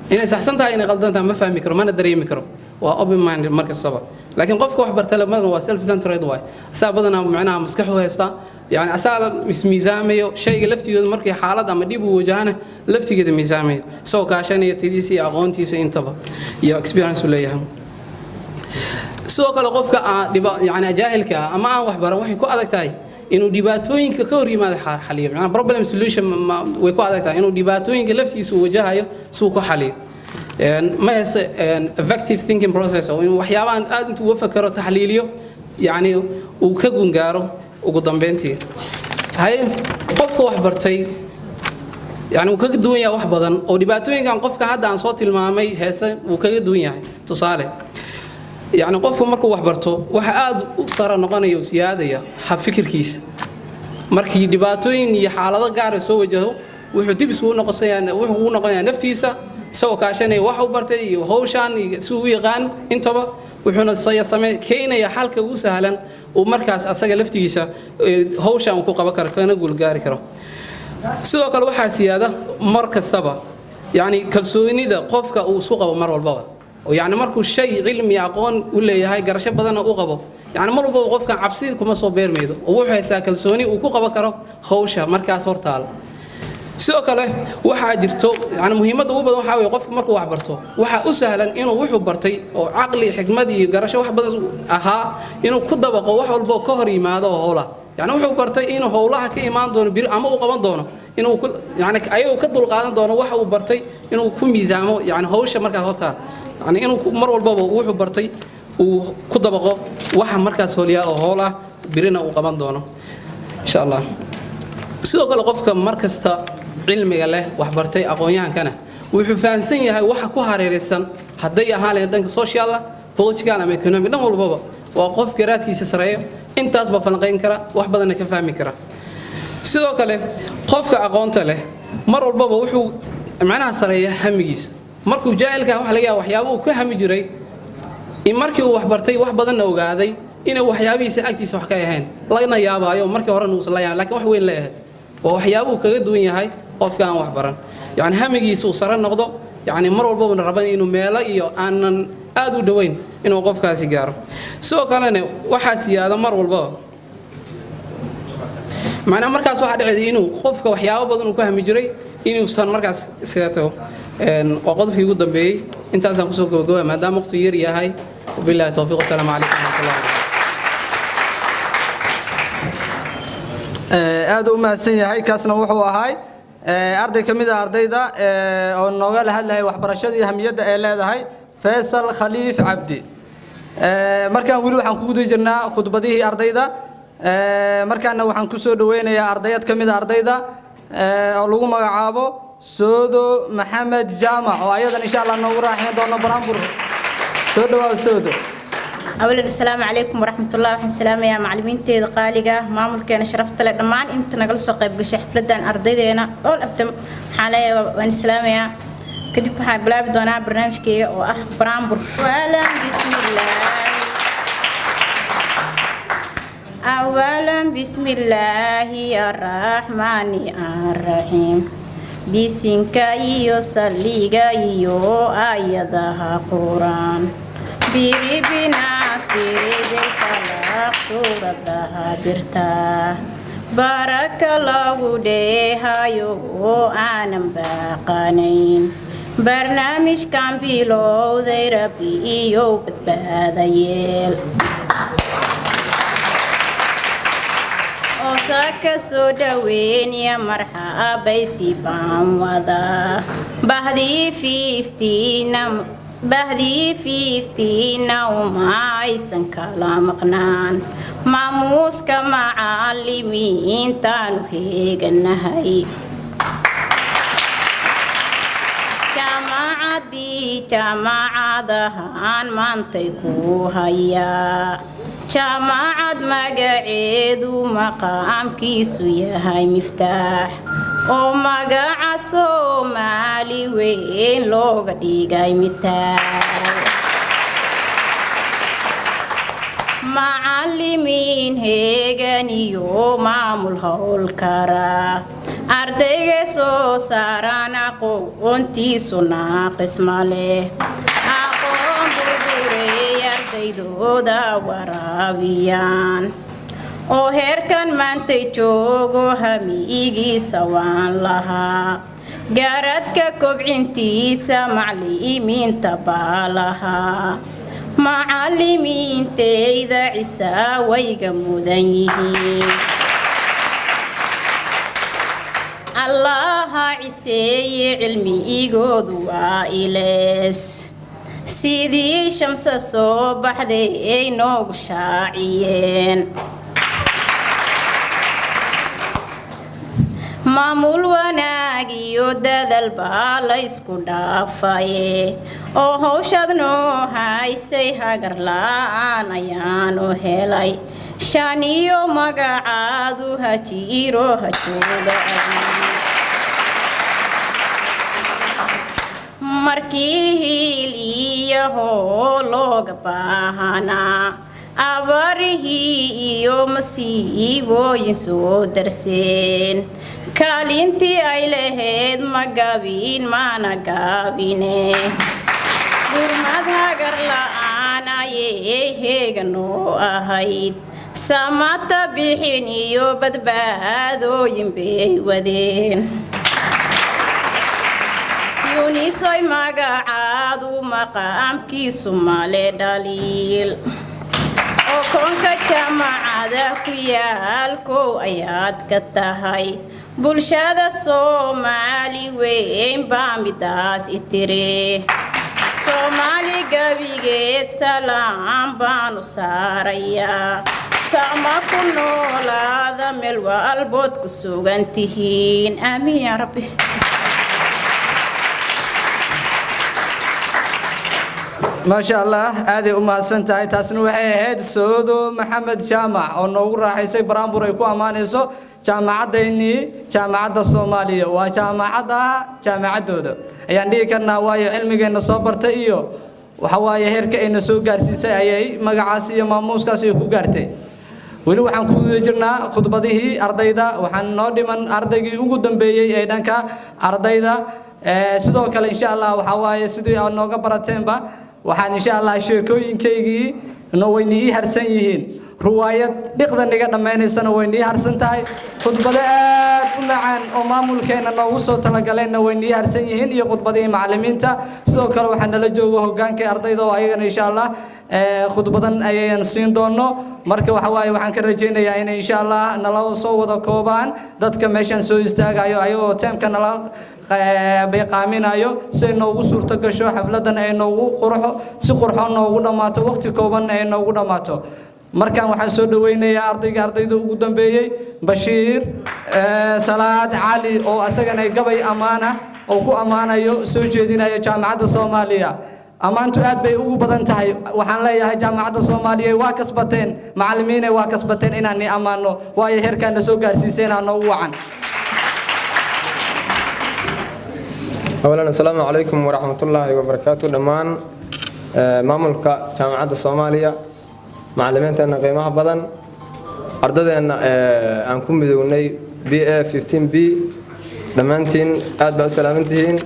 Inay saxsan tahay, inay qaldan tahay, ma fahmi karo, mana dareemi karo. Waa open minded mar kastaba. Laakiin qofka wax barta badan waa self centered waay. Asaa badanaa macnaha maskax u haysta, yani asaa ismiisaamayo shayga laftigooda. Markii xaalad ama dhib uu wajahana, laftigeeda miisaamayo, isagoo kaashanaya tadiisa iyo aqoontiisa intaba iyo experience uu leeyahay. Sidoo kale qofka yani jaahilka ah ama aan wax baran, waxay ku adag tahay inuu dhibaatooyinka ka hor yimaado xaliyo. Macnaha problem solution way ku adag tahay inuu dhibaatooyinka laftiisa uu wajahayo si uu ku xaliyo. Ma hayse effective thinking process, oo in waxyaabahan aad intuu uga fakero, taxliiliyo, yacni uu ka gungaaro ugu dambeyntii. Haye, qofka wax bartay, yani, wuu kaga duwan yahay wax badan oo dhibaatooyinkan qofka hadda aan soo tilmaamay heese wuu kaga duwan yahay. Tusaale, yacni qofku markuu wax barto, waxa aad u sara noqonaya oo siyaadaya hab fikirkiisa. Markii dhibaatooyin iyo xaalado gaara soo wajaho, wuxuu dib isugu noqonayaa, wuxuu ugu noqonayaa naftiisa, isagoo kaashanaya wax uu bartay iyo hawshaan iyo si uu u yaqaan intaba, wuxuuna same keenaya xalka ugu sahlan uu markaas asaga laftigiisa hawshaan uu ku qaban karo, kana guulgaari karo. Sidoo kale waxaa siyaada mar kastaba, yacni, kalsoonida qofka uu isu qabo mar walbaba. Oo yacni markuu shay cilmi aqoon u leeyahay, garasho badanna u qabo, yacni mar walbaba qofkan cabsi kuma soo beermaydo, oo wuxuu haystaa kalsooni uu ku qaban karo hawsha markaas hortaala. Sidoo kale waxaa jirto, yani, muhiimadda ugu badan waxaa weeye, qofku markuu wax barto, waxaa u sahlan inuu wuxuu bartay oo caqli, xikmad iyo garasho wax badan ahaa inuu ku dabaqo wax walbo ka hor yimaado oo howla. Yani wuxuu bartay inuu howlaha ka imaan doono bir ama uu qaban doono, inuu ku, yani, ayagoo ka dulqaadan doono waxa uu bartay, inuu ku miisaamo, yani, hawsha markaas hortaala, yani inuu mar walbaba wuxuu bartay uu ku dabaqo waxa markaas holiyaa oo howl ah, birina uu qaban doono, insha Allah. Sidoo kale qofka mar kasta cilmiga leh, waxbartay, aqoon-yahankana, wuxuu fahamsan yahay waxa ku hareeraysan, hadday ahaan lahayd dhanka social, political ama economic, dhan walbaba. Waa qof garaadkiisa sareeya, intaas baa falanqayn kara, wax badanna ka fahmi kara. Sidoo kale qofka aqoonta leh mar walbaba wuxuu macnaha sareeya hamigiisa. Markuu jaahilka, waxa laga yaaba waxyaaba uu ka hami jiray in markii uu waxbartay, wax badanna ogaaday, inay waxyaabihiisa agtiisa wax ka ahayn, lagana yaabaayo markii horena uusan la yaabin, lakiin wax weyn leeyahay. Waa waxyaabuu kaga duwan yahay qofka aan wax baran. Yacni hamigiisa uu sare noqdo, yacni mar walbabana raban inuu meelo iyo aanan aad u dhoweyn inuu qofkaasi gaaro. Sidoo kalena waxaa siyaada mar walbaba, macnaa markaas waxaa dhacaysa inuu qofka waxyaabo badan uu ka hami jiray inuusan markaas iskaga tago. Waa qodobkii ugu dambeeyey, intaasaan kusoo gabagabaya maadaama waqtigu yar yahay. Wabillahi towfiiq, wasalaamu calaykum waraxmatullahi wabarakatu. Aad u mahadsan yahay. Kaasna wuxuu ahay arday ka mid ah ardayda oo nooga la hadlayay waxbarashada iyo ahamiyadda ay leedahay, Faysal Khaliif Cabdi. Markaan weli waxaan ku guda jirnaa khudbadihii ardayda. Markaana waxaan ku soo dhaweynayaa ardayad ka mid a ardayda oo lagu magacaabo Soodo Maxamed Jaamac, oo ayadan insha Allah noogu raaxayn doono buraanbur. Soo dhawaaw, Soodo. أولا السلام عليكم ورحمة الله. Waxaan salaamayaa macallimiinteeda qaaliga, maamulkeena sharafta leh, dhammaan inta nagala soo qayb gashay xafladan, ardaydeena all of them. Waxaan leeyahay waan salaamayaa. Kadib waxaan bilaabi doonaa barnaamijkeyga oo ah buraanbur. أولا بسم الله، أولا بسم الله الرحمن الرحيم. Bisinka iyo saliga iyo aayadaha Quraan, biribinaas, biribilfalaq, suuradaha birta baraka lagu dheehayo oo aanan baaqanayn. Barnaamijkan bilowday, Rabbi iyo badbaada yeel oosaka soo dhaweynaya. Marxabaysi baan wadaa bahdii 15-na uma aysan kala maqnaan. Maamuuska macallimiintaanu heeganahay. Jaamacaddii jaamacadahaan maantay ku hayaa, jaamacad magaceedu maqaamkiisu yahay Miftaax, oo magaca Soomaali weyn looga dhigay mitaal. Macallimiin heegan iyo maamul howl kara, ardayga soo saaran aqoontiisu naaqis ma leh. Aqoon burburay ardaydooda waraabiyaan oo heerkan maantay joogo hamiigiisa waan lahaa. Gaaradka kobcintiisa macallimiinta baa lahaa. Macallimiintayda cisaa wayga mudan yihiin. Allaha ciseeye, cilmigoodu waa ilees, sidii shamsa soo baxday ay noogu shaaciyeen. Maamul wanaag iyo dadal baa laysku dhaafaye, oo hawshaad noo haysay hagar la'aan ayaanu helay. Shan iyo magacaadu ha jiiro, ha jooga. Markii hiil iyo hoo looga baahanaa, abaarihii iyo masiibooyin soo darseen, kaalintii ay lahayd ma gabin, mana gabine. Gurmad hagar la'aan ayay heega noo ahayd. Samata bixin iyo badbaadooyin bay wadeen. Yunisoy magacaadu maqaamkiisu male dhaliil, oo koonka jaamacada ku yaal kow ayaad ka tahay. Bulshada Soomaali weyn baa midaas itiri. Soomaali gabigeed salaam baanu saarayaa. Sama ku noolaada meel walbood ku sugan tihiin. Aamiin yaa Rabbi. Maasha Allah, aaday u mahadsan tahay. Taasna waxay ahayd Soodo Maxamed Jaamac oo noogu raaxaysay buraanbur ay ku ammaanayso jaamacaddaynii, Jaamacadda Soomaaliya. Waa jaamacadda jaamacaddooda ayaan dhihi karnaa, waayo cilmigeenna soo bartay iyo waxa waaye heerka ayna soo gaarsiisay ayay magacaas iyo maamuuskaas ay ku gaartay. Weli waxaan ku guda jirnaa khudbadihii ardayda. Waxaan noo dhiman ardaygii ugu dambeeyey ee dhanka ardayda. Sidoo kale insha Allah waxaa waaye sidii aad nooga barateenba, waxaan insha Allah sheekooyinkaygii no wayna ii harsan yihiin, ruwaayad dhiqda niga dhammaynaysana wayna ii harsan tahay, khudbado aad u macaan oo maamulkeenna noogu soo talagaleenna wayna ii harsan yihiin, iyo khudbadihii macallimiinta. Sidoo kale waxaa nala jooga hogaankii ardayda oo ayagana insha Allah khudbadan ayayan siin doono. Marka waxa waaye waxaan ka rajaynayaa inay insha Allah nala soo wada koobaan dadka meeshan soo istaagayo, ayagoo teemka nala bayqaaminayo, si ay noogu suurto gasho xafladan ay noogu qurxo, si qurxoon noogu dhammaato, waqti kooban ay noogu dhammaato. Markan waxaan soo dhoweynayaa ardayga ardayda ugu dambeeyey, Bashiir Salaad Cali, oo asagana gabay ammaana oo ku ammaanayo soo jeedinayo Jaamacadda Soomaaliya. Ammaantu aad bay ugu badan tahay. Waxaan leeyahay, Jaamacadda Soomaaliya waa kasbateen, macallimiine waa kasbateen inaan ni ammaano, waayo heerkaana soo gaarsiiseen aa noogu wacan. Awalan, assalaamu calaykum waraxmatullaahi wabarakaatu. Dhammaan maamulka Jaamacadda Soomaaliya, macalimiinteenna qiimaha badan, ardadeenna aan ku midownay BA 15 B, dhammaantiin aad baa u salaamantihiin.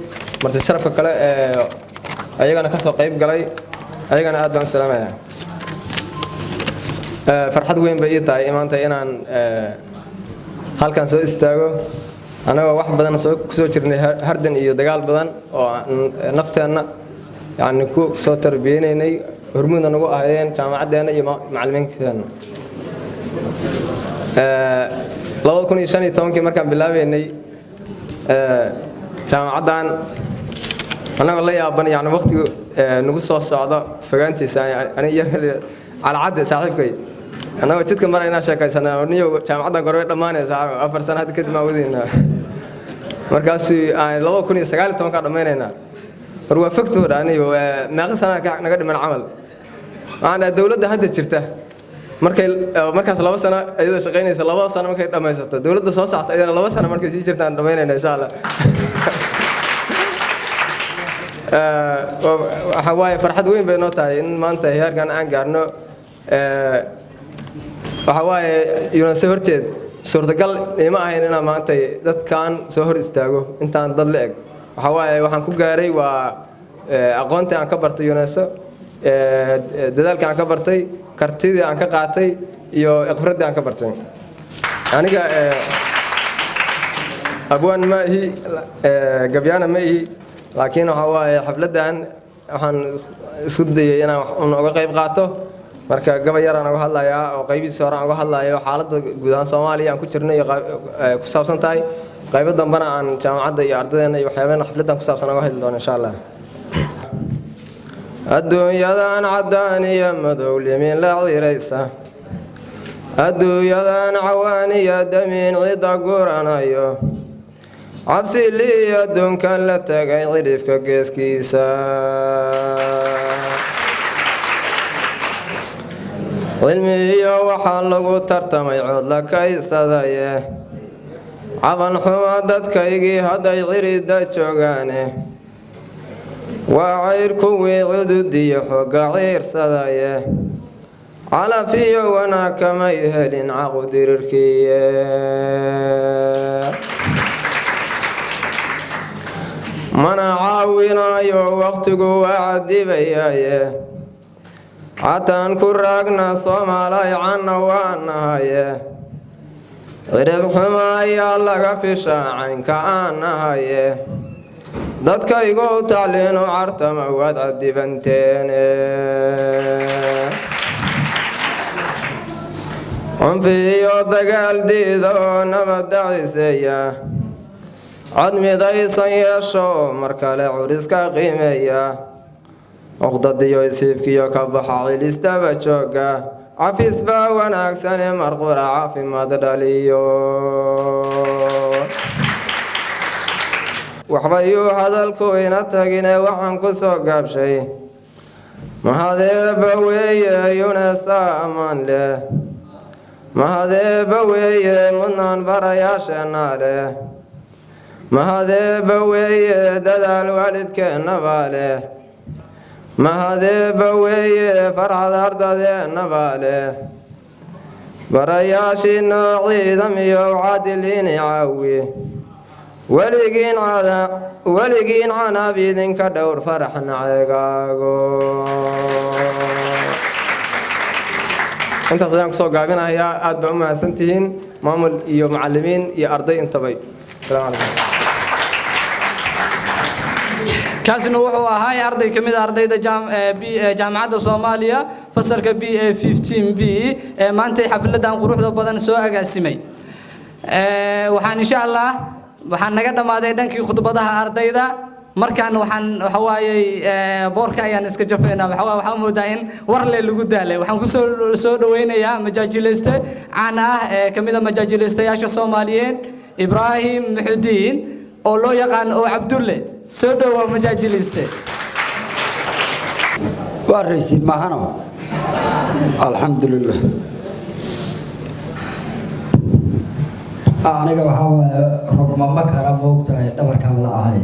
Marti sharafka kale ee ayagana kasoo qayb galay, ayagana aad baan u salaamaya. Farxad weyn bay ii tahay maanta inaan halkan soo istaago, annagoo wax badan soo kusoo jirnay, hardan iyo dagaal badan oo nafteenna yani ku soo tarbiyeynaynay, hormuudna nagu ahaayeen jaamacaddeenna iyo macallimiinkeenna. 2015-kii markaan bilaabeynay jaamacaddan, annagoo la yaaban yani waqtigu nagu soo socdo fogaantiisa, aniga Calcadde saaxiibkay annagoo jidka maraynaa sheekaysanaa, niyow, jaamacaddan gorbay dhammaanaysaa? 4 sano hadda kadib maan wadaynaa. Markaasuu aan 2019-kaa dhammaynaynaa. War waa fogtooda, aniyo meeqa sanaa naga dhiman camal? Waxaan dhahay, dowladda hadda jirta markay markaas 2 sano iyadoo shaqaynaysa, 2 sano markay dhammaysato, dowladda soo socota iyadana 2 sano markay sii jirtaan dhammaynayna, insha Allah. Waxa waaye, farxad weyn bay noo tahay in maanta heerkan aan gaarno. Waxa waaye, UNESA horteed suurtagal ima ahayn inaan maanta dadkan soo hor istaago intaan dad la eg. Waxa waaye, waxaan ku gaaray waa aqoontii aan ka bartay UNESO, dadaalkii aan ka bartay, kartidii aan ka qaatay iyo khibraddii aan ka bartay. Aniga abwaan ma ihi, gabyaana ma ihi, laakiin waxa waaye, xafladdan waxaan isku dayay inaan wax un uga qayb qaato. Marka gabay yaraan uga hadlayaa oo qaybihiisa hore aan uga hadlayo xaaladda guud ahaan Soomaaliya aan ku jirno iyo ku saabsan tahay, qaybo dambena aan jaamacadda iyo ardadeenna iyo waxyaabahan xafladdan ku saabsan uga hadli doono, insha Allah. Adduunyadan caddaan iyo madow limin la ciraysa, adduunyadan cawaan iyo damiin cidda guranayo, cabsi lii adduunkan la tagay cidhifka geeskiisa. Cilmi iyo waxaa lagu tartamay cod la kaysadaye, caban xuma dadkaygii hadday ciridda joogaane, waa cayr kuwii cududiyo xogga ciirsadaye, calaf iyo wanaag kamay helin caqudirirkiye. Mana caawinayo wakhtigu waa cadibayaaye, cataan ku raagna Soomaalay canna waa nahaye, cirib xuma ayaa laga fishaa caynka aan nahaye, dadkaygow tacliinu cartama waad cadibanteene. Cunfi iyo dagaal diida oo nabadda ciseeya, cod midaysan yeesho mar kale curiska qiimeeya, cuqdadiyo isiifkiyo ka baxa cilistaba jooga, cafis baa wanaagsane marqura caafimaad dhaliyo. Waxbayuu hadalku ina tagine, waxaan ku soo gaabshay, mahadeeba weeye UNESA ammaan leh, mahadeeba weeye mudnaan barayaasheenna leh, mahadeeba weeye dadaal waalidkeennabaa leh, mahadeeba weeye farxad ardadeennabaa leh, barayaashiinoo ciidamiyo caadiliini caawi, weligiin canaab idinka dhowr faraxna ceegaago. Intaas ayaan kusoo gaabinahayaa. Aad baa u mahadsantihiin, maamul iyo macallimiin iyo arday intabay. Asalaamu calaykum. Kaasina wuxuu ahaa arday ka mid ah ardayda Jaamacadda Soomaaliya, fasalka BA 15 B, ee maantay xafladan quruxda badan soo agaasimay. Waxaan insha Allah waxaan naga dhammaaday dhankii khudbadaha ardayda. Markaan waxaan waxa waaye boorka ayaan iska jafaynaa. Waxa waaye waxaan moodaa in warle lagu daalay. Waxaan ku soo dhaweynayaa majaajilayste caan ah ee ka mid ah majaajilaystayaasha Soomaaliyeed, Ibraahim Muxudiin oo loo yaqaan oo Cabdulle. Soo dhowaa, majaajilayste. Waa raysiin maahano, alxamdulilah. Aniga waxaa waaye rogmama kara, moogtahay, dhabarkaan la ahay.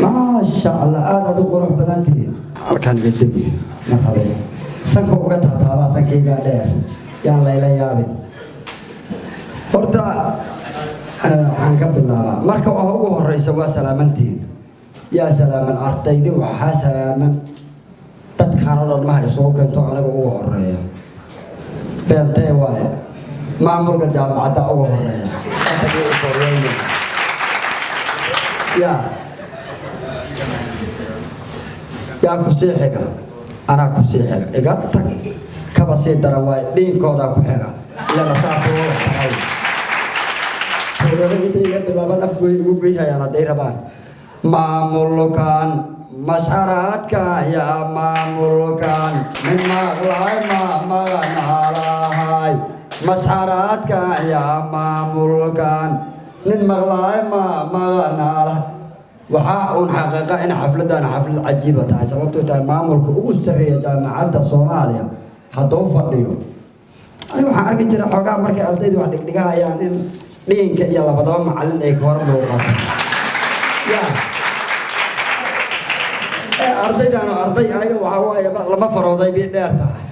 Maasha Allah, aad aad u qurux badan tihiin. Halkaan iga degi ma rabay, sanka uga taataabaa, sankaygaa dheer, yaan layla yaabin. Horta waxaan ka bilaabaa marka ugu horeysa, waa salaamantihiin. Yaa salaaman? Ardaydi waxaa salaaman dadkaan oo dhan maha isugu keento. Aniga ugu horeeya beentee waaye, maamulka jaamacadda ugu horeeya. Yaa ku sii xiga? Anaa ku sii xiga. Iga tag, kaba sii daran waaye, dhiinkoodaa ku xiga. Ilana saafo tahay dowlada intay iga bilaaban afgoy ugu geyhayaan hadday rabaan. Maamulkan masharaadka, yaa maamulkan nin maqlay ma maqanaalahay? Masharaadka, yaa maamulkan nin maqlay ma maqanaalahay? Waxaa uun xaqiiqa in xafladan xaflad cajiiba tahay, sababtoo tahay maamulka ugu sarreeya Jaamacadda Soomaaliya hadduu fadhiyo. Ani waxaan arki jira xoogaa markay ardaydu wax dhigdhigahayaan in dhiinka iyo labadaba macallin ay ka hor muuqato. Ya ardaydaanu arday, aniga waxaa waaye lama farooday bay dheer tahay.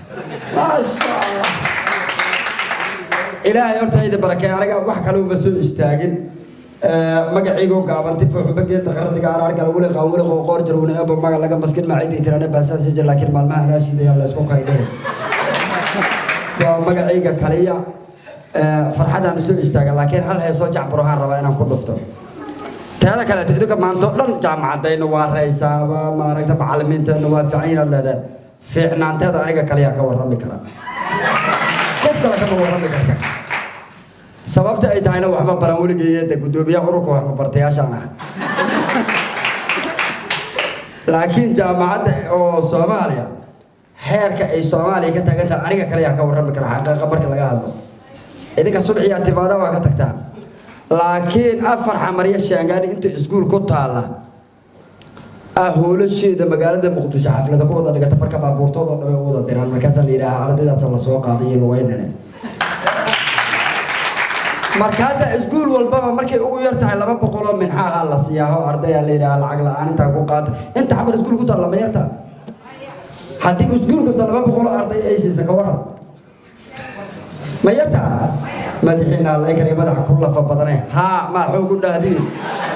Maasha Allah, Ilaahay horta idin barakay. Aniga wax kale uma soo istaagin. Magaciigo gaabanti fuuxumba geelda qaradiga araargal wuli qaan wuli qoor jarwuna ebo maga laga maskin macidii tirane baasaan sii jir, laakiin maalmaha anaashiidaya la isku kaydheen waa magacayga kaliya. Farxadaan usoo istaaga, laakiin hal heesoo jacbur waxaan rabaa inaan ku dhufto. Teeda kaleeto, idinka maanto dhan jaamacadaynu waa raysaa, waa maaragta, macallimiinteennu waa fiican inaad leedahay. Fiicnaanteeda aniga kaliya ka warrami kara, qof kale kama warrami karta. Sababta ay tahayna waxma baran weligeeye, de guddoomiyaha ururka waxma bartayaashaan ah. Laakiin jaamacadda oo Soomaaliya, heerka ay Soomaaliya ka taagan tahay, aniga kaliya ka warrami kara. Xaqiiqa marka laga hadlo, idinka subxiyaa timaada waa ka tagtaan, laakiin afar xamaryo Shaangaani inta iskuul ku taalla ah hoolasheeda magaalada Muqdisho xaflada ku wada dhigata, marka baabuurtooda oo dhan ay u wada diraan, markaasaa la yidhaahaa ardaydaasa la soo qaaday iyo lugeynane. Markaasaa iskuul walbaba markay ugu yar tahay 200 oo minxaaha la siiyaaho ardayaa la yidhaha lacag la-aan intaa ku qaata. Inta Xamar iskuul ku taalla ma yarta? Haddii iskuul kasta 200 oo arday ay siisa, ka waran? Ma yarta? Madaxiina laykar iyo madaxa ku lafa badane haa, maa xoog u dhahdiin,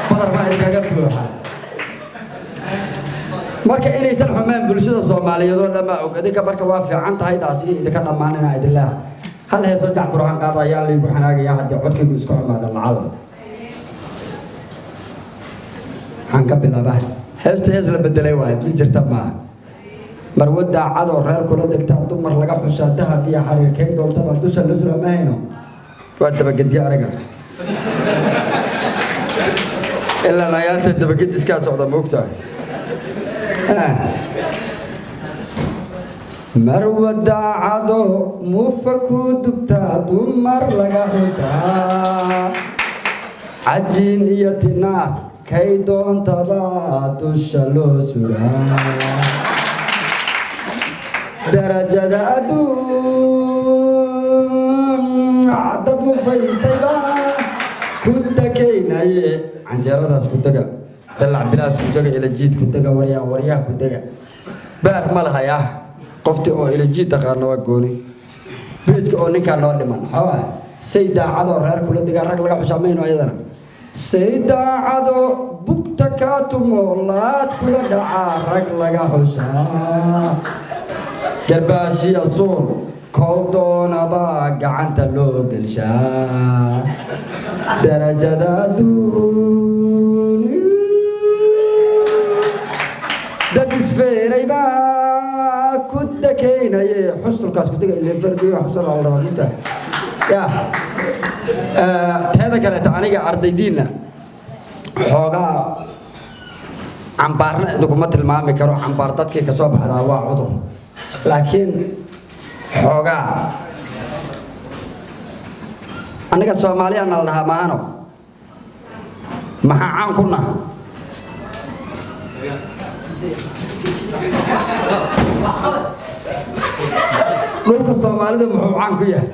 badar baa idinkaga buuxa. Marka inaysan xumeen bulshada Soomaaliyeed oo dhammaa og idinka, marka waa fiican tahay taasi idinka dhammaanina idinleha. Hal heesoo jacburhaan qaada ayaa laygu xanaagaya haddii codkaygu isku xumaada lacala. Waxaan ka bilaabaa heesta, hees la bedelay waaye, mid jirta maaha. Marwo daacadoo reer kula degtaa dumar laga xushaa, dahab iyo xariirkay doontaba dusha nusra ma hayno. Waa dabagedyo aniga ilaa ayaanta dabagediskaa socda, moogtaa. Marwa daacado muufa ku dubtaa dumar laga xushaa, cajiin iyo tinaar kay doontaba dusha loo suraa, darajada adduun dad mufaystayba ku dakaynaye. Canjeeradaas ku dega, dalac bilaas ku dega, ilajiid ku dega, waryaa waryaha ku dega. Beer ma lahayaa qofti oo ilajiid taqaano waa gooni beedka oo ninkaa noo dhiman. Waxaa say daacadoo reer kula degaa rag laga xushaa mayno ayadana, say daacadoo bugta kaa tumo laad kula dhacaa rag laga xushaa, garbaashiya suun kow doonaba gacanta loo gelshaa, darajada adduun dad isfeeray baa ku dakaynaye. Xusulkaas ku dega ilaa fardiyo xusul la rabaa inta ya. Teeda kaleeta, aniga ardaydiinna Xoogaa cambaarna idinkuma tilmaami karo. Cambaar dadkii ka soo baxdaa waa cudur, laakiin xoogaa annaga Soomaaliya nala dhahaa maahano. Maxaa caan ku nah? Dhulka Soomaalida muxuu caan ku yahay?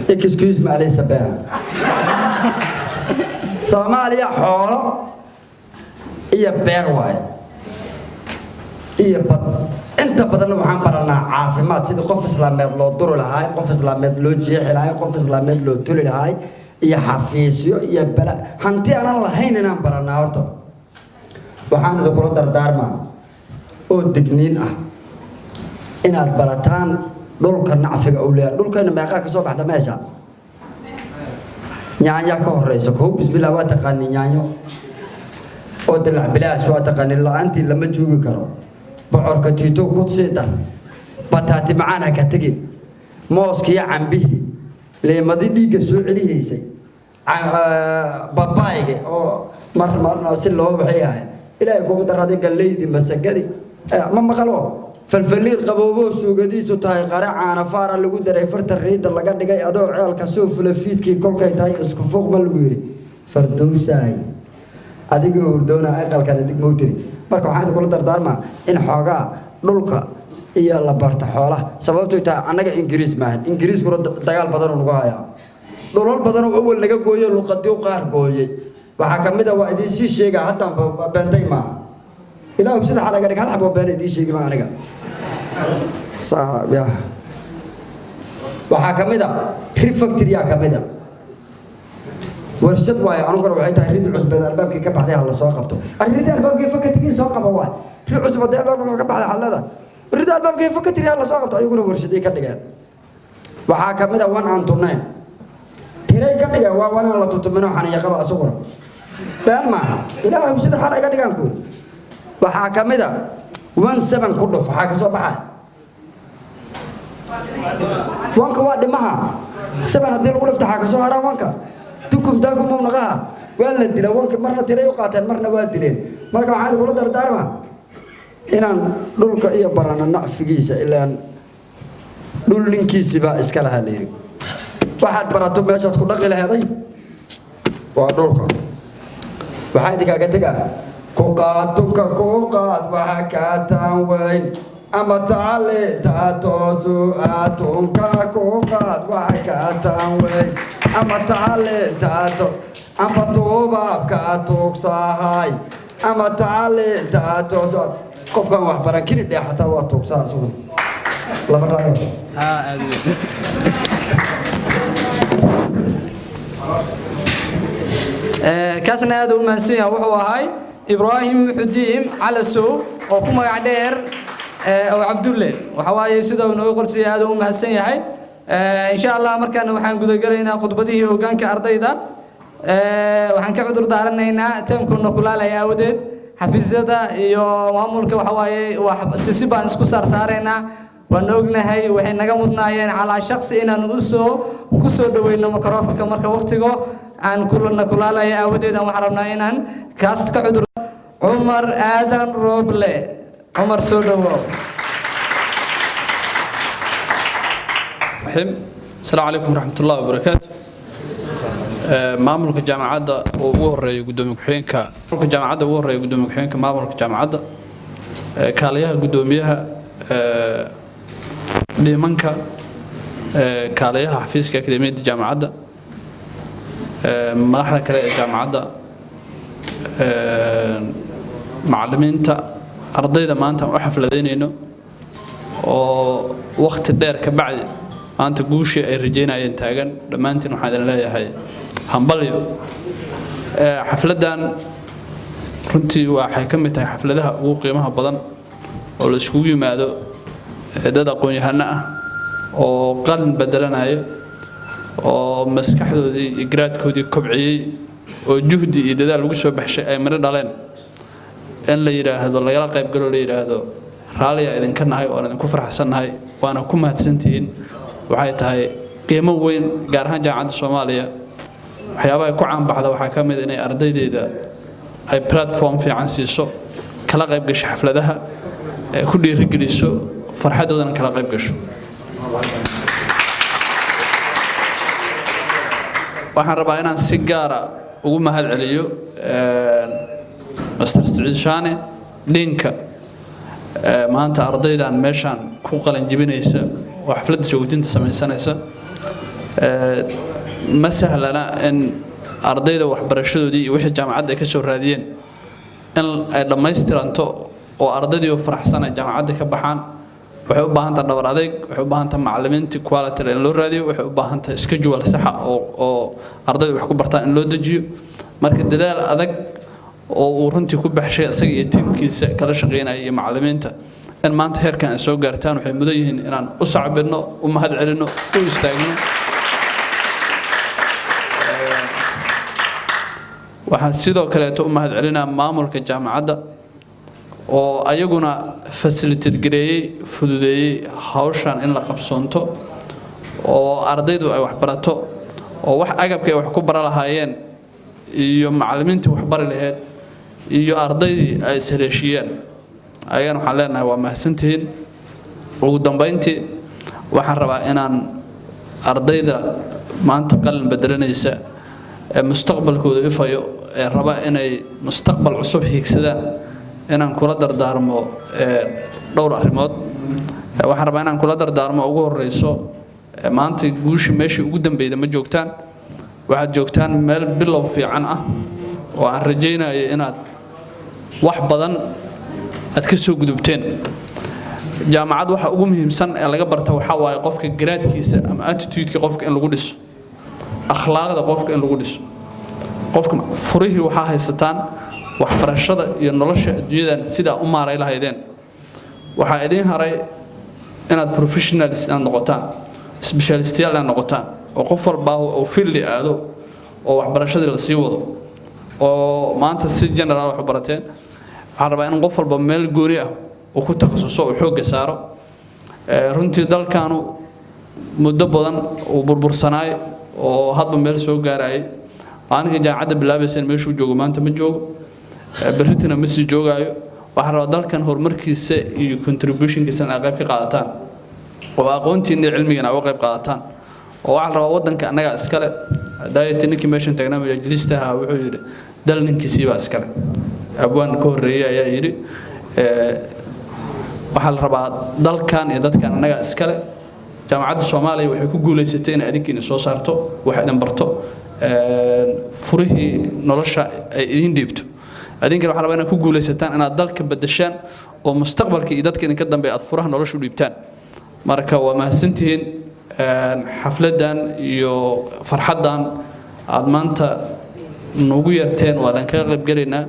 Excuse me, alaysa been. Soomaaliya xoolo iyo beer waaye iyo bad. Inta badanna waxaan baranaa caafimaad, sidii qof islaameed loo duri lahaay, qof islaameed loo jeexi lahaay, qof islaameed loo tuli lahaay, iyo xafiisyo iyo bala hanti aanan lahayn inaan baranaa. Horta waxaan idinkula dardaarmaa oo digniin ah inaad barataan dhulka nacfiga uu leeyahay. Dhulkayna meeqaa ka soo baxda? Meesha yaanyaa ka horeysa kow. Bismillah, waa taqaanin yaanyo oo dilac bilaash, waa taqaanin. La-aantii lama joogi karo. Bocorka tiito ku sii dar, bataati macaan ha ka tegin, mooskiiyo cambihii, liimadii dhiigga soo celihaysay, babaayga oo mar marna si loo waxay. Ilaahay kugu daraday galleydii, masagadii, ma maqalo, falfaliir qabooboo suugadiisu tahay qare, caana faara lagu daray, farta riidda laga dhigay, adoo ceelka soo fula fiidkii kolkay tahay, isku fuuq ma lagu yidhi. Fardowsaay, adigoo hurdoona aqalkana dig mowtiri. Marka waxaan idinkula dardaarmaa in xoogaa dhulka iyo la barta xoolaha, sababtoy tahay annaga Ingiriis maahan. Ingiriiskuna dagaal badanuu nagu hayaa, dhulal badanoo awal naga gooyo, luqadiyo qaar gooyey. Waxaa ka mid a, waa idiin sii sheegaa, haddaan beentay maaha. Ilaahu sida xalaga dhig, hal xabo been idiin sheegi ma aniga. Waxaa ka mid a ri factory-yaa ka mid a warshad waayo. Anuguna waxay tahay rid cusbeed albaabkii ka baxday ha la soo qabto. Arridii albaabkii fakatigi soo qaba waay. Ri cusub haddii albaabka ka baxday xallada rida albaabkii fakatigi ha la soo qabto. Ayaguna warshaday ka dhigeen. Waxaa ka mid a one and to nine tiray ka dhigeen. Waa one aan la tutumino xaniya qaba, asaguna been maaha. Ilaahu sida xal iga dhigaan kuuri. Waxaa ka mid a 17 ku dhuf, waxaa ka soo baxaya wanka waa dhimaha. Seven haddii lagu dhufto, waxaa ka soo haraa wanka dukum daakum naqaha. Waa la dila wanka, marna tiray u qaateen, marna waa dileen. Marka waxaan kula dardaarmaa inaan dhulka iyo barano nacfigiisa, ilaan dhul ninkiisibaa iska lahaa la yidhi. Waxaad barato meeshaad ku dhaqi laheeday waa dhulka. Waxaa idinkaaga tegaa: ku qaad tunka, ku qaad waxa kaa taan weyn, ama tacaliinta toosu atunka. Ku qaad waxa kaa taan weyn, ama tacaliinta to ama tuubaabka tuugsahay, ama tacaliinta toosu. Qofkan wax baran kini dhee xataa waa tuugsaa asugu laba raayo. Kaasna aad u mahadsan yahay. Wuxuu ahay Ibraahim Muxudiin Calasow oo ku magac dheer oo Cabdulle. Waxa waaye sida uu nooga qorsiyay, aad u mahadsan yahay. Insha Allah markaana waxaan gudagelaynaa khudbadihii hoggaanka ardayda. Waxaan ka cudur daaranaynaa teemkuna kulaalaya aawadeed. Xafiisyada iyo maamulka waxa waaye waa sisi baan isku saarsaaraynaa. Waan ognahay waxay naga mudnaayeen calaa shaksi inaan usoo ku soo dhaweyno microfonka. Marka waqtigo aan kulana kulaalaya aawadeed aan waxaan rabnaa inaan kaas ka cudur. Cumar Aadan Rooble, Cumar, soo dhawow. الرحيم. السلام عليكم ورحمة الله وبركاته. Maamulka jaamacadda oo ugu horeeya gudoomiye ku-xigeenka, maamulka jaamacadda ugu horeeya gudoomiye ku-xigeenka maamulka jaamacadda, kaaliyaha gudoomiyaha, dhimanka, kaaliyaha xafiiska akademiyadda jaamacadda, madaxda kale ee jaamacadda, macallimiinta, ardayda maanta aan u xafladaynayno oo wakhti dheer ka bacdi maanta guushii ay rajaynayeen taagan, dhammaantiin waxaan idin leeyahay hambalyo. Xafladdan runtii waxay ka mid tahay xafladaha ugu qiimaha badan oo la iskugu yimaado dad aqoon-yahano ah oo qalin bedelanaya oo maskaxdoodii iyo garaadkoodii kobciyey oo juhdi iyo dadaal lagu soo baxshay ay midho dhaleen, in la yidhaahdo lagala qaybgalo, la yidhaahdo raalliyaa idinka nahay, waan idinku faraxsannahay, waana ku mahadsantihiin. Waxay tahay qiimo weyn, gaar ahaan Jaamacadda Soomaaliya. Waxyaabaha ay ku caanbaxda waxaa ka mid inay ardaydeeda ay platform fiican siiso, kala qayb gasho xafladaha, ku dhiirigeliso, farxadoodana kala qayb gasho. Waxaan rabaa inaan si gaara ugu mahad celiyo Master Siciid Shaane, dhinka maanta ardaydan meeshaan ku qalin jebinaysa oo xafladda joogtinta samaysanaysa. Ma sahlana in ardayda waxbarashadoodii iyo wixii jaamacadda ay ka soo raadiyeen in ay dhammaystiranto oo ardaydii oo faraxsan ay jaamacadda ka baxaan. Waxay u baahan tahay dhabar adeyg, waxay u baahan tahay macallimiintii quality in loo raadiyo, waxay u baahan tahay schedule saxa oo ardaydu wax ku bartaan in loo dejiyo. Marka dadaal adag oo uu runtii ku baxshay isaga iyo tiimkiisa kala shaqeynaya iyo macallimiinta in maanta heerkan ay soo gaartaan, waxay mudan yihiin inaan u sacbinno, u mahad celinno, u istaagno. Waxaan sidoo kaleeto u mahad celinaa maamulka jaamacadda oo ayaguna facilitate gareeyey, fududeeyey hawshan in la qabsoonto oo ardaydu ay wax barato, oo wax agabka ay wax ku bara lahaayeen iyo macallimiintii wax bari lahayd iyo ardaydii ay ishaleeshiyeen. Ayagana waxaan leenahay waa mahadsantihiin. Ugu dambayntii, waxaan rabaa inaan ardayda maanta qalin bedelanaysa ee mustaqbalkooda ifayo, ee raba inay mustaqbal cusub hiigsadaan, inaan kula dardaarmo dhowr arrimood. Waxaan rabaa inaan kula dardaarmo, ugu horeyso, maanta guushi meeshii ugu dambeyda ma joogtaan. Waxaad joogtaan meel bilow fiican ah oo aan rajaynayo inaad wax badan aad ka soo gudubteen. Jaamacad waxa ugu muhiimsan ee laga barta waxaa waaye qofka garaadkiisa ama attitude-ka qofka in lagu dhiso, akhlaaqda qofka in lagu dhiso. Qofka furihii waxaa haysataan waxbarashada iyo nolosha adduunyadan sidaa u maaray lahaydeen. Waxaa idiin haray inaad professionals inaad noqotaan, specialistayaal inaad noqotaan, oo qof walbaa uu field aado oo waxbarashadii la sii wado. Oo maanta si general wax u barateen, waxaan rabaa in qof walba meel gooni ah uu ku takhasuso oo xoogga saaro. Runtii dalkaanu muddo badan uu burbursanaay oo hadba meel soo gaarayay. Maalinka jaamacadda bilaabayseen meeshuu joogo maanta ma joogo, berritina ma sii joogaayo. Waxaan rabaa dalkan horumarkiisa iyo contributionkiisa inaad qayb ka qaadataan oo aqoontiina iyo cilmigana uga qayb qaadataan. Oo waxaa la rabaa waddanka annagaa iskale. Daayati ninkii meeshan taagnaa majaajilistaha wuxuu yidhi, "Dal ninkiisiibaa iskale." Abwaan ka horreeyey ayaa yidhi, waxaa la rabaa dalkan iyo dadkan annagaa iskale. Jaamacadda Soomaaliya waxay ku guulaysatay inay adinkiina soo saarto, wax idin barto, furihii nolosha ay idin dhiibto. Adinkana waxaa rabaa inaad ku guulaysataan inaad dalka bedeshaan oo mustaqbalka iyo dadka idinka dambeeya aad furaha nolosha u dhiibtaan. Marka waa mahadsantihiin. Xafladdan iyo farxaddan aad maanta noogu yeerteen waa idinkaga qaybgelaynaa,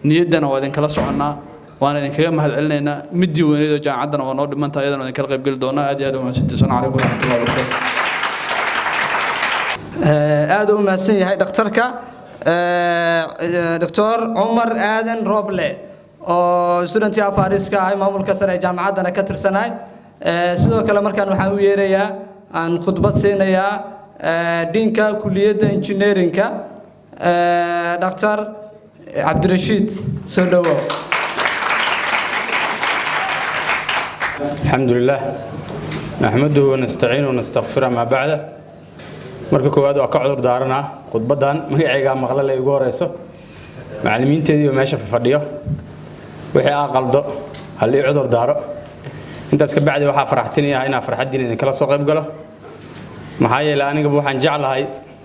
niyaddana waa idinkala soconnaa, waana idinkaga mahad celinaynaa. Midii weyneyd oo jaamacaddana waa noo dhimantahay, iyadana waa idinkala qaybgeli doonaa. Aad iyo aad u mahadsantihiin. Asalaamu calaykum waraxmatullahi wabarakaatu. Aad u mahadsan yahay dhakhtarka, Doctor Cumar Aadan Roble, oo student affairska ahay, maamulka sare ee jaamacaddana ka tirsanahay. Sidoo kale markaan waxaan u yeerayaa, aan khudbad siinayaa deanka kuliyadda engineeringka, Dhakhtar Cabdirashiid. Soo dhowow. الحمد لله نحمده ونستعينه ونستغفره، ما بعد. Marka koowaad waa ka cudur daaranaa khudbadan magacayga maqla la igu horeyso, macallimiinteedii oo meesha fadhiyo, wixii aa qaldo hal ii cudur daaro. Intaas ka bacdi, waxaa faraxtinayaa inaa farxaddiin idinkala soo qayb galo, maxaa yeelay anigaba waxaan jeclahay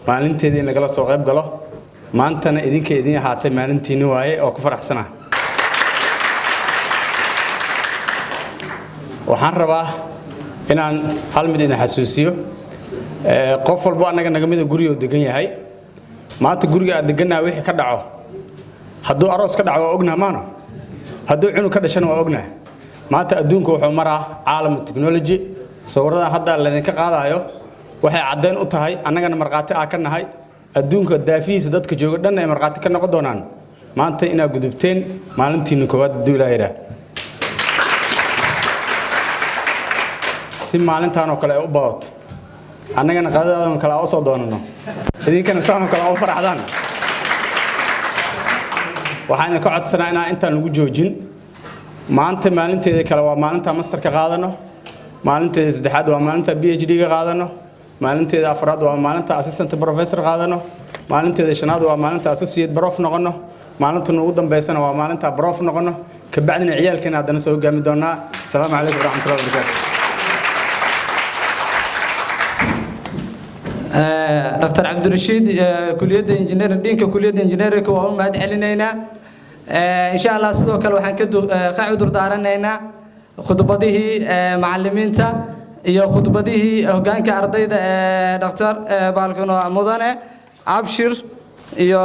maalinteedii in lagala soo qayb galo. Maantana idinka idin ahaatay maalintiinni waaye oo ku faraxsanah. Waxaan rabaa inaan hal mid idin xasuusiyo. Qof walbo annaga naga mida guriga uu degan yahay. Maanta guriga aad degannaha wixii ka dhaco, hadduu aroos ka dhaco waa ognaha maano, hadduu cunug ka dhashana waa ognaha. Maanta adduunka wuxuu maraa caalamu technology. Sawiradan hadda laydinka qaadaayo waxay caddayn u tahay, annagana markhaati aa ka nahay, adduunka daafihiisa dadka jooga dhanna ay markhaati ka noqon doonaan, maanta inaad gudubteen maalintiinna koowaad, hadduu Ilaah yidhaah. Si maalintan oo kale ay u badato. Annagana qadadaadan kale u soo doonano, idinkana saanoo kale u faraxdaan. Waxaan idinka codsanaa inaan intaan lagu joojin. Maanta maalinteeda kale waa maalinta masterka qaadano, maalinteeda saddexaad waa maalinta PhD-ga qaadano, maalinteeda afraad waa maalinta assistant professor qaadano, maalinteeda shanaad waa maalinta associate prof noqono, maalinta ugu dambeysana waa maalinta prof noqono. Kabacdina ciyaalkeena haddana soo hogaami doonaa. Asalaamu calaykum waraxmatullahi wabarakaatu. Dr. Cabdirashiid, kuliyadda engineering, dhinka kuliyadda engineering, waa u mahad celinaynaa insha Allah. Sidoo kale waxaan ka cudur daaranaynaa khudbadihii macallimiinta iyo khudbadihii hoggaanka ardayda ee Dr. Baalkano Mudane Abshir iyo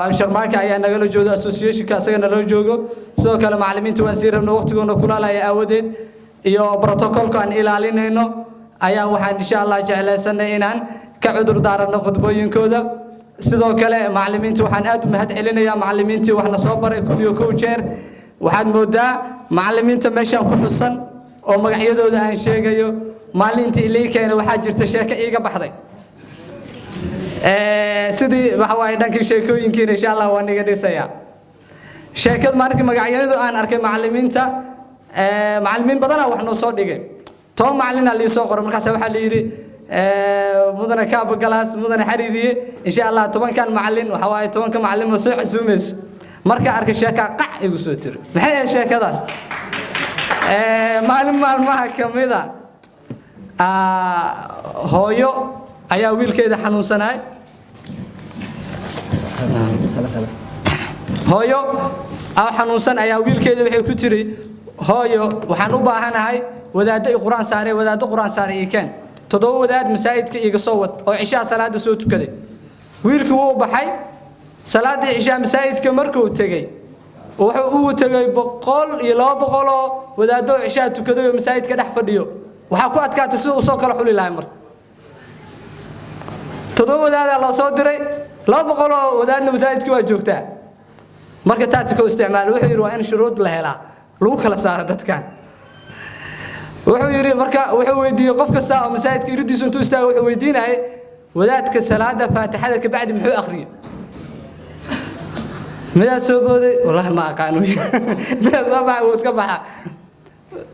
Abshir Maaka ayaa nagala jooga, associationka asagana loo joogo. Sidoo kale macallimiinta waan sii rabno, waqtigoona kulaalaya aawadeed iyo protocolka aan ilaalinayno ayaa waxaan insha Allah jeclaysanay inaan ka cudur daarano khudbooyinkooda. Sidoo kale macallimiinta waxaan aad u mahad celinayaa, macallimiintii waxna soo baray 1001 jeer. Waxaad moodaa macallimiinta meeshaan ku xusan oo magacyadooda aan sheegayo, maalintii ilii keenay waxaa jirta sheeko iiga baxday sidii waxa waaye dhankii sheekooyinkiina insha Allah waan iga dhisayaa sheekad. Maalintii magacyadu aan arkay macallimiinta, macallimiin badanaa wax noo soo dhigay, 10 macallinaa lii soo qoray. Markaas waxaa la yidhi mudane Kaaba Galaas, mudane Xariiriye, insha Allah 10-kan macallin waxa waaye 10-ka macallin ma soo casuumayso. Marka arkay sheekaa qac igu soo tiri. Maxay ahayd sheekadaas? Maalin maalmaha ka mida hooyo ayaa wiilkeeda xanuunsanaay. Hooyo aa xanuunsan ayaa wiilkeeda waxay ku tiri: "Hooyo, waxaan u baahanahay wadaaddo i qur-aan saarey, wadaaddo qur-aan saaray ii keen, 7 wadaad masaajidka iiga soo wad oo cishaha salaada soo tukaday." Wiilkii wuu baxay. Salaaddii cishaha masaajidka markuu tegey, wuxuu ugu tegey 100 iyo 200 oo wadaaddo oo cishaha tukaday oo masaajidka dhex fadhiyo. Waxaa ku adkaatay sida uu soo kala xuli lahay. Marka 7 wadaadaa loo soo diray, 200 oo wadaadna masaajidka waa joogtaa. Marka tactical isticmaal wuxuu yidhi waa in shuruud la helaa lagu kala saaro dadkan. Wuxuu yidhi marka, wuxuu weydiiyey qof kasta oo masaajidka iridiisu intuu istaago, wuxuu weydiinayay: "Wadaadka salaada faatixada kabacdi muxuu akhriyey?" Midaa soo booday: "Wallahi ma aqaano." Midaa soo baxay: "Wuu iska baxaa."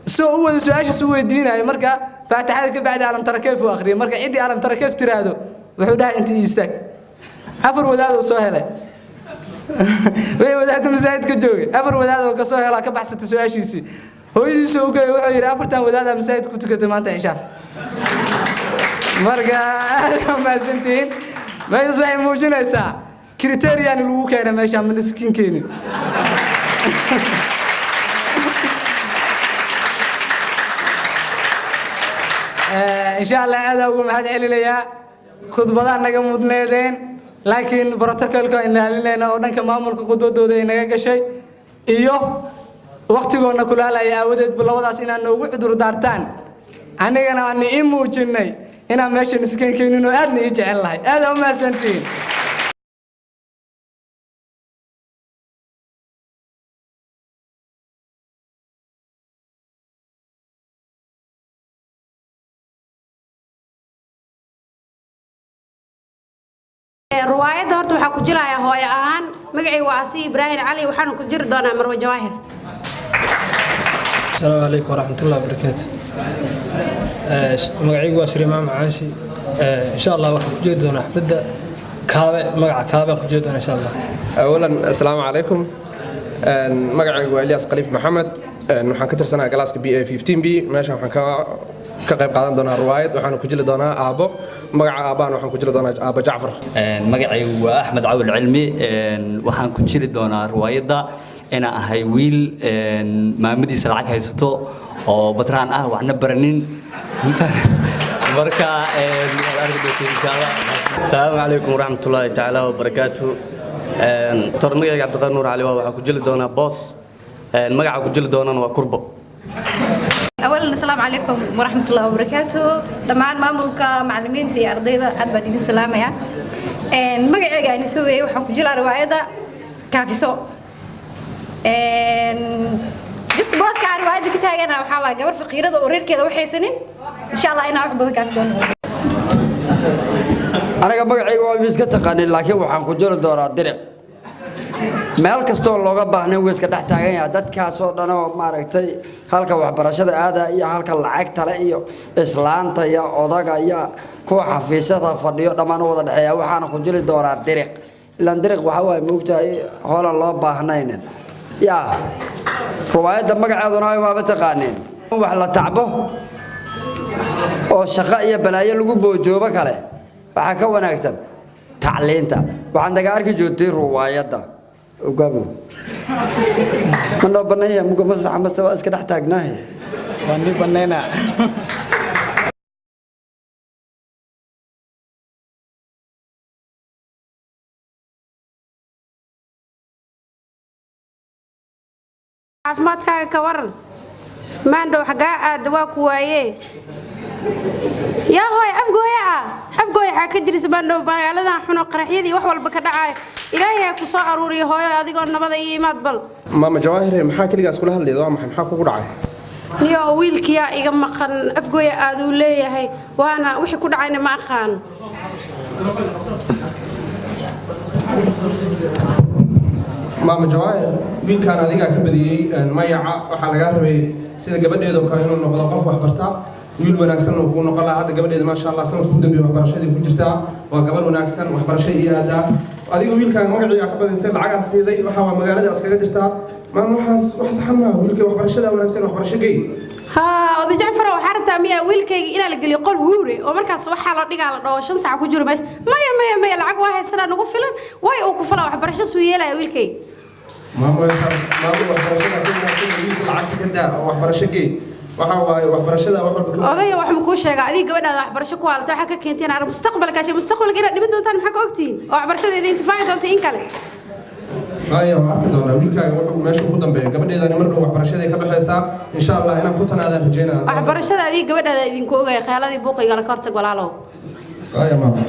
Si uu u wada su-aashaas u weydiinayay, marka faatixada kabacdi alam tara kayf uu akhriyey. Marka ciddii alam tara kayf tiraahdo, wuxuu dhahay: "Inta ii istaag." Afar wadaad uu soo helay. Wixii wadaadda masaajidka joogay afar wadaad oo ka soo helaa ka baxsatay su-aashiisii. Hooyadiisu u geeyay, wuxuu yidhi: "Afartan wadaadaa masaajidka ku tukatay maanta cishaa." Marka aad u mahadsantihiin. Meeshaas waxay muujinaysaa criterian lagu keenay meesha ma miskiin keenin. Insha Allah aad ugu mahad celinayaa. Khudbadaha naga mudneedeen, laakiin protocolka aan ilaalinayna oo dhanka maamulka khudbadooda ay naga gashay iyo waqtigoona kulaalaya aawadeedbu, labadaas inaad noogu cudur daartaan, anigana aanu ii muujinnay inaan meeshan iskeen keenin oo aadna ii jecel lahay. Aad aa u mahadsantihiin. Ruwaayadda horta waxaa ku jirayaa hooyo ahaan. Magacay waa Asi Ibraahim Cali, waxaana ku jiri doonaa Marwe Jawaahir. Asalaamu calaykum waraxmatullahi wabarakaatu. Magacaygu waa Shariimaan Macaanshi. Insha Allah waxaan ku jeedi doonaa xafladda Kaabe, magaca Kaabe aan ku jeedi doonaa insha Allah. Awalan, asalaamu calaykum. Magacaygu waa Ilyaas Khaliif Maxamed. Waxaan ka tirsanahay galaaska BA 15 B. Meeshan waxaan ka qayb qaadan doonaa ruwaayad, waxaana ku jili doonaa aabbo. Magaca aabbahana waxaan ku jili doonaa Aabbo Jacfar. Magacaygu waa Axmed Cawil Cilmi. Waxaan ku jiri doonaa ruwaayadda inaan ahay wiil maamadiisa lacag haysato oo batraan ah, waxna baranin. Marka waad arki doontiin insha Allah. Asalaamu calaykum waraxmatullaahi tacaala wabarakaatu. Doctor, magacayga Cabdiqaadir Nuur Cali waa. Waxaa ku jili doonaa Boos, magaca ku jili doonana waa Kurbo. أولا السلام عليكم ورحمة الله وبركاته. Dhammaan maamulka, macallimiinta iyo ardayda aad baan idin salaamaya. Magacayga aan soo weeyay, waxaan ku jiraa riwaayadda Kaafiso. Just booska aan riwaayadda ka taagana waxaa waaye gabar faqiirada oo reerkeeda waxaysanin. Insha Allah inaan wax badan kaafi doono. Aniga magacayga waa iska taqaanin, laakiin waxaan ku jiri doonaa Diriq. Meel kastoo looga baahnayn wuu iska dhex taagan yahay. Dadkaasoo dhan oo maaragtay halka waxbarashada aada iyo halka lacagtale iyo islaanta iyo odaga iyo kuwa xafiisyada fadhiyo dhammaan u wada dhexeeya. Waxaana ku jiri doonaa Diriq, ilaan diriq waxaa waaye, moogtahay, hoolan loo baahnaynin. Yaa ruwaayadda magaceeduna waaba taqaaneen, wax la tacbo oo shaqo iyo balaayo lagu boojoobo kale waxaa ka wanaagsan tacliinta. Waxaan daga arki joogtay ruwaayadda ogabo ma noo bannaanya muga masraxa mase waa iska dhex taagnaahay? Waan dib bannaynaa. Caafimaadkaaga ka waran? Maandhow xaggaa aadda? Waa ku waayee. Yaa hooy, Afgooya ah, Afgooya waxaa ka jirisa maandhow magaaladan xuno, qaraxyadii wax walba ka dhacaayo. Ilaahay ha ku soo aruuriyo hooyo, adigoo nabada iyo imaad bal. Maama Jawaahire, maxaa keligaas kula hadlayda? Waa maxay? Maxaa kugu dhacay? Niyo, wiilkiyaa iga maqan, Afgooya aaduu leeyahay, waana wixii ku dhacayna ma aqaan. Maama Jawaahir, wiilkaan adigaa ka badiyey mayaca. Waxaa lagaa rabay sida gabadheedoo kale inuu noqdo qof waxbarta, wiil wanaagsan uu kuu noqon lahaa. Hadda gabadheeda, maasha Allah, sanadku u dambeeyey waxbarashadii ku jirtaa, waa gabadh wanaagsan, waxbarasho iyo aadaa. Adiga wiilkaan magacii aa ka badisay, lacagaa siiday, waxa waa magaalada iskaga jirtaa. Maama, waxaas wax saxan maaha. Wiilka waxbarashada wanaagsan, waxbarasho gey. Haa, oday Jacfar, waxaa rabtaa miyaa wiilkayga inaa la geliyo qol huure oo markaas waxaa la dhigaa la dhaho 5 sac ku jiro meesha? Maya, maya, maya, lacag waa haysanaa nagu filan. Way uu ku falaa waxbarasho suu yeelaya wiilkayga? Maama, maama, waxbarashada ka wanaagsan. Wiilka lacagta ka daa oo waxbarasho gey. Waxa waaye waxbarashada wax walba ka Odaya, wax ma kuu sheega? Adiga gabadhaada waxbarasho ku haalata, waxaa ka keenteen arag mustaqbalkaasi. Mustaqbalka inaad dhiman doontaan maxaa ka ogtihiin oo waxbarashada idin intifaaci doonta in kale? Maya, waa arki doonaa wiilkaaga wuxuu meesha ugu dambeeyo. Gabadheedani mar dhow waxbarashaday ka baxaysaa, insha Allah inaan ku tanaadaan rajeynaa. Waxbarashada adiga gabadhaada idinku ogaya. Khayaaladii buuqayga la ka hortag, walaalow. Maya, maama.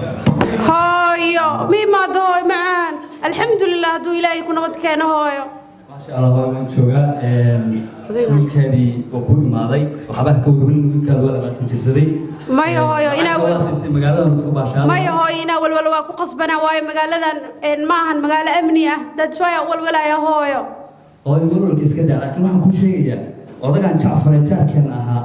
Hooyo, ma imaado? Hooyo macaan, alxamdulilah hadduu Ilaahay ku nabad keeno, hooyo. Maasha Allah, waan joogaa. Wiilkaadii waa ku imaaday, waxba ka warwarin. Wiilkaadu waa 20 jirsaday. Maya hooyo, inaa waa siisay magaalada isku baashaa. Maya hooyo, inaa walwal waa ku qasbanaa, waayo magaaladan maahan magaalo amni ah. That's why aan walwalaya, hooyo. Hooyo, walwalka iska daa, laakiin waxaan kuu sheegayaa odagaan Jacfare jaarkeen ahaa.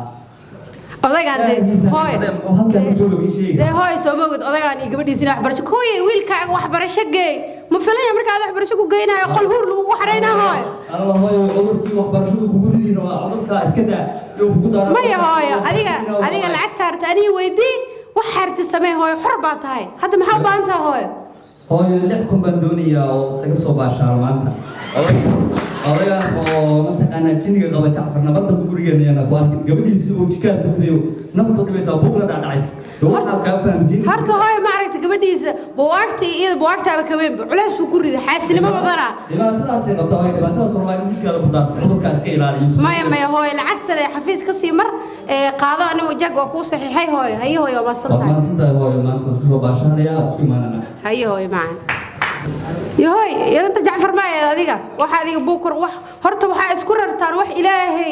Odagaan dee hooyo. Muxuu halkaan u jooga ii sheega? Dee hooyo, soo mogid odagaan iyo gabadhiisa inaa waxbarasho kuwii wiilkaaga waxbarasho geey ma filaya? Markaad waxbarasho ku geynayo qol huur lagugu xaraynaa, hooyo. Alla hooyo, cudurkii waxbarashadu kugu ridi rabaa. Cudurkaa iska daa iyo kugu daara. Maya hooyo, adiga lacagta harta aniga weydii, wax harta samee hooyo, xor baa tahay. Hadda maxaa u baahan tahay, hooyo? Hooyo, 6000 baan doonayaa oo isaga soo baashaaro maanta. Odagaan oo mataqaanaa jinniga qaba Jacfar nabadda ku gurigeena ayaana ku arkin. Gabadhiisi oo jikaad buuxdayo, nafta dhibaysaa, buugna dhacdhacays, waxaa kaa fahamsiin. Horta hooyo, ma aragta gabadhiisa buwaagta iyo iyada buwaagtaaba ka weynba, culaysuu ku rida, xaasinimo badanaa. Dhibaatadaasay qabtaa hooyo, dhibaatadaas waa in wiilkaada ku daarto, cudurkaa iska ilaaliyo. Maya, maya hooyo, lacagtana xafiis ka sii mar ee qaado, anigu jag waa kuu saxiixay hooyo. Haye hooyo, waa mahadsan Waad tahay. mahadsan tahay hooyo, maanta waan iska soo baashaanaya, isku imaanana. Haye hooyo macaan. Yahoy, yaranta Jacfar ma ahayd adiga waxa adiga buukur wax. Horta waxaa isku rartaan wax Ilaahay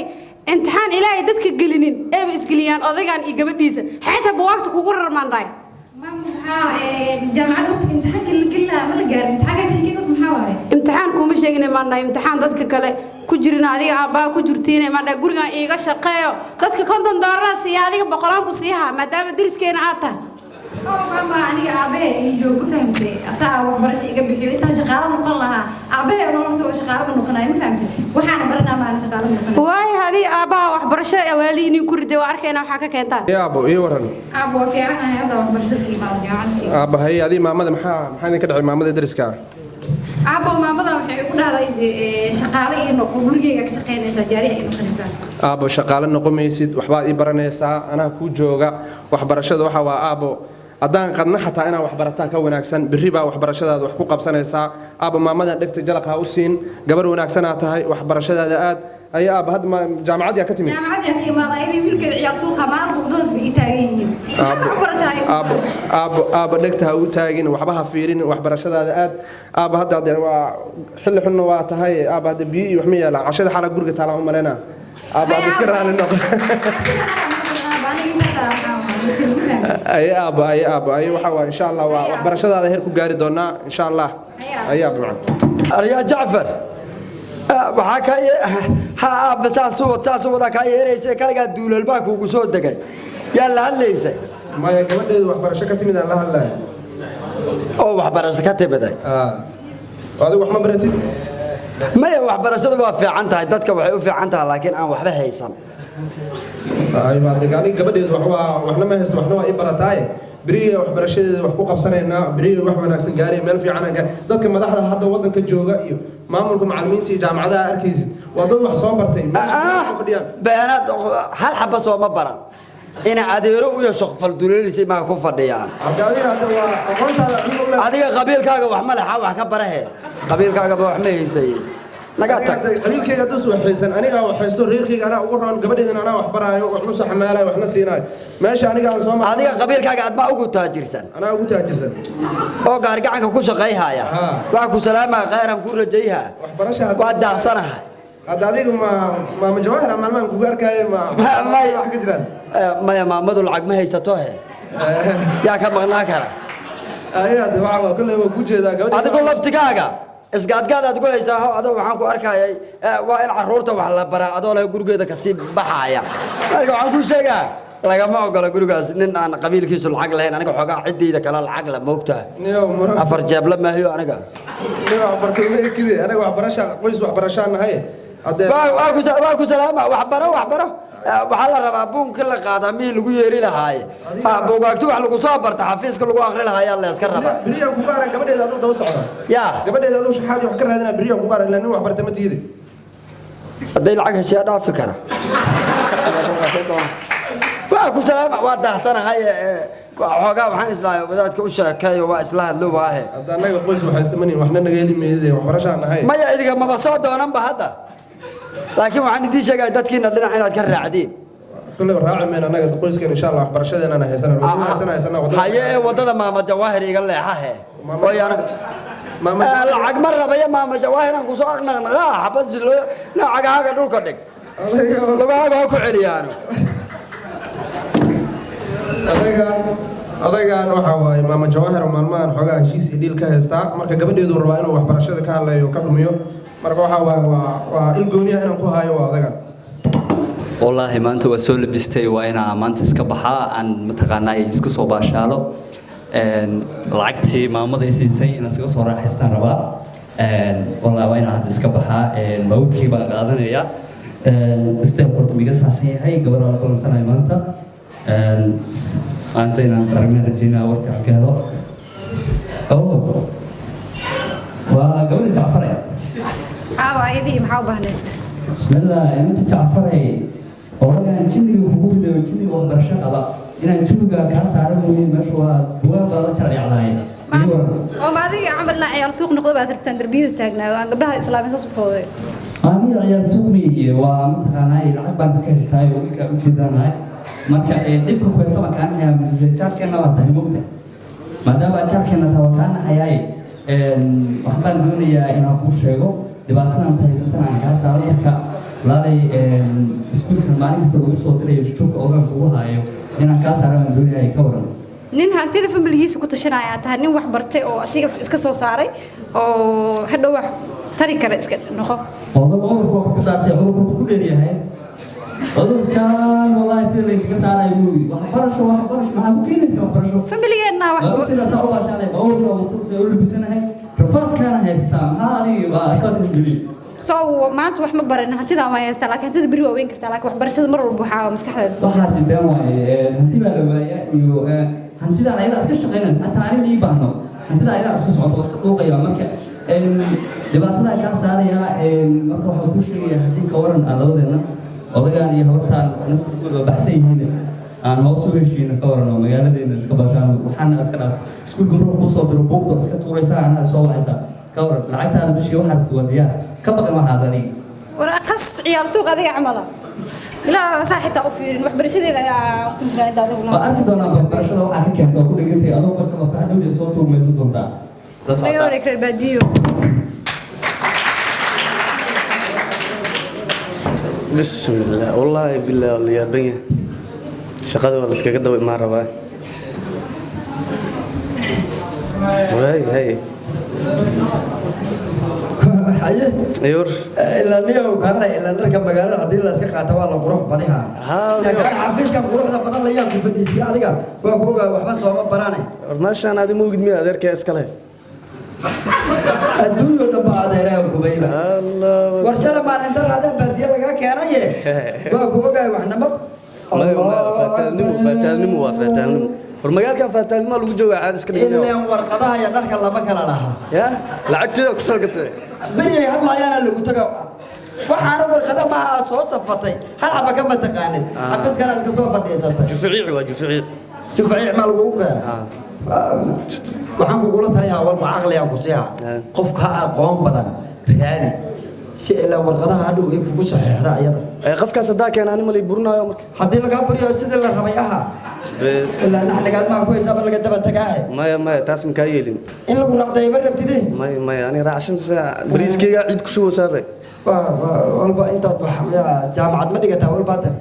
imtixaan Ilaahay dadka gelinin eeba isgeliyaan odagaan iyo gabadhiisa, xeeta buwaagta kugu rarmaan dhahay. Jaamacad waqtiga imtixaanka la gelin ma la gaarin? Imtixaanka sheekaynas maxaa waaye? Imtixaan kuma sheegin maan dhahay. Imtixaan dadka kale ku jirin adiga aabbaa ku jirtiin maan dhahay. Gurigan iiga shaqeeyo, dadka $50 siiya, adiga boqolaan ku siiha, maadaama deriskeena aad tahay. Maama, aniga aabahe ii joog, ma fahamtay? Asaa waxbarasho iga bixiyo. Intaan shaqaalo noqon lahaa aabahe nololta oo shaqaalo ma noqonayo, ma fahamtay? Waxaana baranaa maana shaqaalo ma noqonayo. Waayo, hadii aabbaha waxbarasho waali inin ku riday, waa arkayna waxaa ka keentaan. Aabo, ii waran. Aabo, waa fiicanahay, hadda waxbarashada ka imaado jaamacadda. Aabba, haye, adii maamada maxaa idinka dhacay, maamada dariska ah? Aabo, maamada waxay igu dhahday shaqaale ii noqo, gurigeyga ka shaqaynaysaa, jaari ay noqonaysaa. Aabbo, shaqaale noqon maysid, waxbaad ii baranaysaa, anaa kuu jooga. Waxbarashada waxa waa, aabbo, haddaan qadna xataa inaan waxbarataa ka wanaagsan. Berri baa waxbarashadaada wax ku qabsanaysaa. Aabba, maamadan dhegta jalaq ha u siin, gabar wanaagsanaa tahay, waxbarashadaada aad. Aye aabba, hadda jaamacad yaa ka timid? Jaamacadda ka imaada, ayadii wiilkeeda ciyaar suuqa maalin wadadaas bay ii taagan yihiin. Aabbo, maxaa barataa? Aabbo, aabbo, aabbo, dhegta ha u taagin, waxba ha fiirin, waxbarashadaada aad. Aabba, hadda hadda waa xilli xunna waa tahay. Aabba, hadda biyo iyo wax ma yaalaan? Cashada xalaa guriga taalaan u malaynaa. Aabba, hadda iska raali noqo. Aabo, aniga intaas waxaa. Aye aabbo, aye aabbo, aye. Waxa waa insha Allah waa waxbarashadaada heer ku gaari doonaa insha Allah. Aye aabbo macaan. Aryaa Jacfar, waxaa ka ha aabba saasuu wad saasuu wadaa kaa yeeraysa kaligaa duulal baa kuugu soo degay, yaa la hadlaysay? Maya, gabadheedu waxbarasho ka timid aan la hadlayo. Oo waxbarasho ka timiday? Adigu wax ma baratid? Maya, waxbarashadu waa fiican tahay, dadka waxay u fiican tahay, laakiin aan waxba haysan. Aniga gabadheedu wax waa waxna ma haysto, waxna waa ii barataaye. Beriga waxbarashadeeda wax ku qabsanaynaa, beriga wax wanaagsan gaaraya, meel fiican aan gaar. Dadka madaxda hadda waddanka jooga iyo maamulka macallimiinta iyo jaamacadaha arkaysid waa dad wax soo bartay. Beenaad, hal xaba sooma baran, ina adeero u yeesho falduleelisay maa ku fadhiyaan. Adiga qabiilkaaga wax ma lexa, wax ka barahe, qabiilkaagaba wax ma haysaye, naga tag. Qabiilkayga hadduu waxaysan, anigaa waxaysto, reerkayga anaa ugu roon, gabadheedana anaa wax baraayo, waxna soo xamaalayo, waxna siinaayo meesha aniga aan soo Adiga qabiilkaaga admaa ugu taajirsan? Anaa ugu taajirsan. Oo gaargacanka ku shaqayhaya, waa ku salaamaa, khayran ku rajayha, waa daahsanahay. Hadda adiga ma maama Jawaahir maalmahan kugu arkaayo, ma wax ka jiraan? Maya, maamadu lacag ma haysato, he yaa ka maqnaa kara? Ayaga waxa waa kulley waa ku jeedaa gabadha. Adigu laftigaaga isgaadgaad aad ku haysaa ho, adoo waxaan ku arkayay waa in carruurta wax la baraa, adoo leh gurigeeda kasii baxaaya. Marka waxaan kuu sheegaa, lagama ogola gurigaas nin aan qabiilkiisu lacag lahayn. Aniga xoogaa ciddayda kale lacag la moogtahay, afar jeebla maahiyo aniga. Nin waxbartay ma ekide, aniga waxbarasha, qoys waxbarashaan nahay. Waa ku salaama. Waxbaro, waxbaro, waxaa la rabaa buunkii la qaadaa mihii lagu yeeri lahaaye, buugaagti wax lagu soo barta, xafiiska lagu akri lahaayaa la iska rabaa. Beriyaan kugu arag gabadheeda aduu daba socda. Ya. Gabadheeda aduu shaxaadii wax ka raadinaa beriyaan kugu arag, ilaa nin waxbartay ma tiidi. Hadday lacag heshiyaa dhaafi kara. Waa ku salaama, waa daahsanahay. Xoogaa waxaan islahay wadaadka u sheekeeyo, waa isla hadlo waahe. Hadda annaga qoys waxaysta manin, waxna naga heli meydade, waxbarashaan nahay. Maya, idiga maba soo doonanba hadda, laakiin waxaan idiin sheegaya dadkiina dhinac inaad ka raacdiin. Kulley raaci mayno annaga qoyskan, insha Allah waxbarashadeenana haysana, wadada haysana haysana wadada. Haye, ee wadada maama Jawaahir iga leexahe. Lacag ma rabaya, maama Jawaahir aan kusoo aqnaqnaqaa xabad loo lacagahaaga dhulka dhig, lugahaaga ha ku celiyaano. Odaygan waxa waaye maama Jawaahir oo maalmahan xoogaa heshiis iyo dhiil ka haystaa, marka gabadheedu rabaa inuu waxbarashada ka hadlayo ka dhumiyo. Marka waxa waaye waa il gooniya inaan ku hayo waa odaygan. Wallaahi maanta waa soo labistay, waa inaa maanta iska baxaa, aan mataqaanaa isku soo baashaalo. Lacagtii maamada i siisay inaan iskaga soo raaxaystaan rabaa. Wallaahi waa inaan hadda iska baxaa, baabuurkii baan qaadanaya. Step horta miga saxsan yahay, gabar la kulansanaya maanta. Maanta inaan is aragnaa rajeynaa, warka aan ka helo. Oh, waa gabadha Jacfare. Aawa ayadii, maxaa u baahneed? Bismillah, inanta Jacfaray, odagaan jinniga kugu ridayo, jinniga waxbarasho qaba inaan jawiga kaa saaran mooye, meesha waa bugaag baa la jarjeclahay. Oo ma adiga camal inaa ciyaar suuq noqdo baad rabtaan, darbiyada taagnaayo aan gabdhaha islaamin saas u fooday? Aniga ciyaar suuq miyiye, waa mataqaanaa lacag baan iska haystaayo, wiilkaa ujeedaanahay. Marka dhibka ku haysta baan kaa naxayaa, mise jaarkeenna baa tahay mogta, maadaama jaarkeenna tahay waa kaa naxayaay. Wax baan doonayaa inaan kuu sheego, dhibaatadan ku haysatana aan kaa saaro. Marka walaalay, iskuulkan maalin kasta lagu soo dirayo, jujuubka ogaan kugu haayo inaan kaa saaro baan doonayaa, ka waran? Nin hantida familigiisa ku tashanaya tahay, nin wax bartay oo asiga wax iska soo saaray oo hadhow wax tari kara iska noqo. Odag, cudurku waa ku daartay, cudurku ku dheeryahay cudurkan, wallaahi sida laynkaga saarayo buu waxbarasho, waxbarasho maxaa ku keenaysa waxbarasho? Familigeenna wax Baabuurtiina saa u baashaanay, baabuurka wato see u labisanahay, rafaadkaana haystaa, maxaa adiga waa rafaadka geliy? Soo maanta wax ma baran, hantidaan waa haystaa, laakiin hantida beri waa weyn kartaa, laakiin waxbarashada mar walba waxaa maskaxdeeda. Waxaasi been waaye, hanti baa la waayaa iyo hantidaan ayadaa iska shaqaynaysa, xataa ani mii baahno, hantida ayadaa iska socota oo iska dhuuqaya. Marka dhibaatadaa kaa saaraya. Marka waxaan kuu sheegayaa, haddii ka waran aan labadeenna, odagaan iyo habartaan naftirkooda waa baxsan yihiin, aan hoos u heshiino, ka waran oo magaaladeena iska bashaan, waxaana iska dhaafto iskuulka, markuu kuu soo diro buugta iska tuuraysaa, anaa soo wacaysaa, ka waran? Lacagtaada bishii waxaad rabto waa diyaar, ka baqan waxaas aniga. War qas ciyaar suuq adiga camala ilaa saa xitaa u fiirin waxbarashadeeda ayaa ku jiraa inta adigu. Waa arki doonaa waxbarashada waxaa ka keenta oo ku dhigantay adoo qofka qof hadhowda soo tuugmaysan doontaa. La socotaa. Naga wareeg reer baadiyo. Bismillah, wallaahi billah, la yaaban yahay. Shaqada waa la iskaga daba imaan rabaa. Waay hay. Haye. Yur. Ilaa niyow kaale, ilaa dharka magaalada haddii la iska qaato waa la qurux badihaa. Yaa kaale, xafiiskan quruxda badan layaa ku fadhiisiya adiga waa ku ogaa, waxba sooma barane. War meeshaan adi ma ogid miya? Adeerkee iskale. Adduunyo dhan baa adeeraha gubayba. War shala maalin dar adaan baadiye lagaa keenaye, waa ku ogaay waxnama. Faataalnimo, faataalnimo, waa faataalnimo. War magaalkan faataalnimo lagu joogaa, caadi iska dhigin. Ileen warqadaha iyo dharka lama kala laha. Ya lacagteeda ku soo gatay. Beriyay hadlaayaana lagu taga, waxaana warqada maha aad soo safatay, hal xaba kama taqaanid, xafiiskana iska soo fadhiisatay. Juficiic waa juficiic. Juficiic maa lagugu keena? Waxaan kugula taliyaa, walba caqligaan ku siihaa, qofka aqoon badan raadi si ilaa warqadaha hadhow ay kugu saxeexda ayada. Qofkaas haddaa keena ani ma lay burinaayo marka? Haddii lagaa buriyo sidii la rabay ahaa. Bes. Ilaa naxligaad maa ku haysaaba laga daba tagaahe. Maya, maya, taas makaa yeelin. In lagu raacdayo ma rabtide? Maya, maya, ani raacashan bariiskeyga ciid ku shubosaabe. Walba intaad wax jaamacad ma dhigataa walba hadda?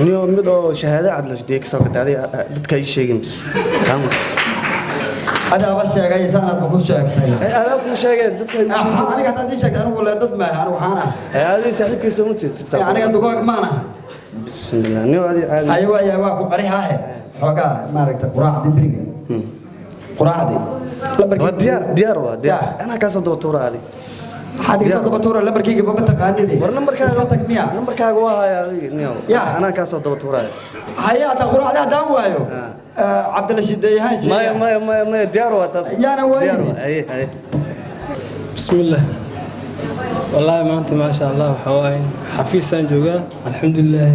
Niyo mid oo shahaado cad la dee kasoo gatay, adiga dadka ii sheegin bis kaamus. Adaaba sheegay, saanaad ma ku sheegtay? Adaa kuu sheegay dadka. Aniga haddaad ii sheegtay, anigu le dad maaha, anigu waxaan ahay. Adi saaxiibkay soo ma jeedsid. Aniga dugaag maan ahay. Bismillah, niyo adi caadi. Haye, waaya, waa ku qarihaahe xoogaa maaragta quraacdi beriga quraacdi. Waa diyaar, diyaar, waa diyaar, anaa kaasoo daba tuura adi. Maxaad iga soo daba tuura? Lambarkayga ma taqaanide? War nambarkaaga iska tag miya? Nambarkaaga waa haya adiga niyo. Ya. Anaa kaasoo daba tuuraya. Haye, hadda quraacdi haddaan waayo Cabdilla Shideeyahaan sheega. Maya, maya, maya, maya, diyaar waa taas. Yaana waayni. Diyaar waa, haye, haye. بسم الله، والله ما أنت ما شاء الله وحواين حفيسان جوجا، الحمد لله.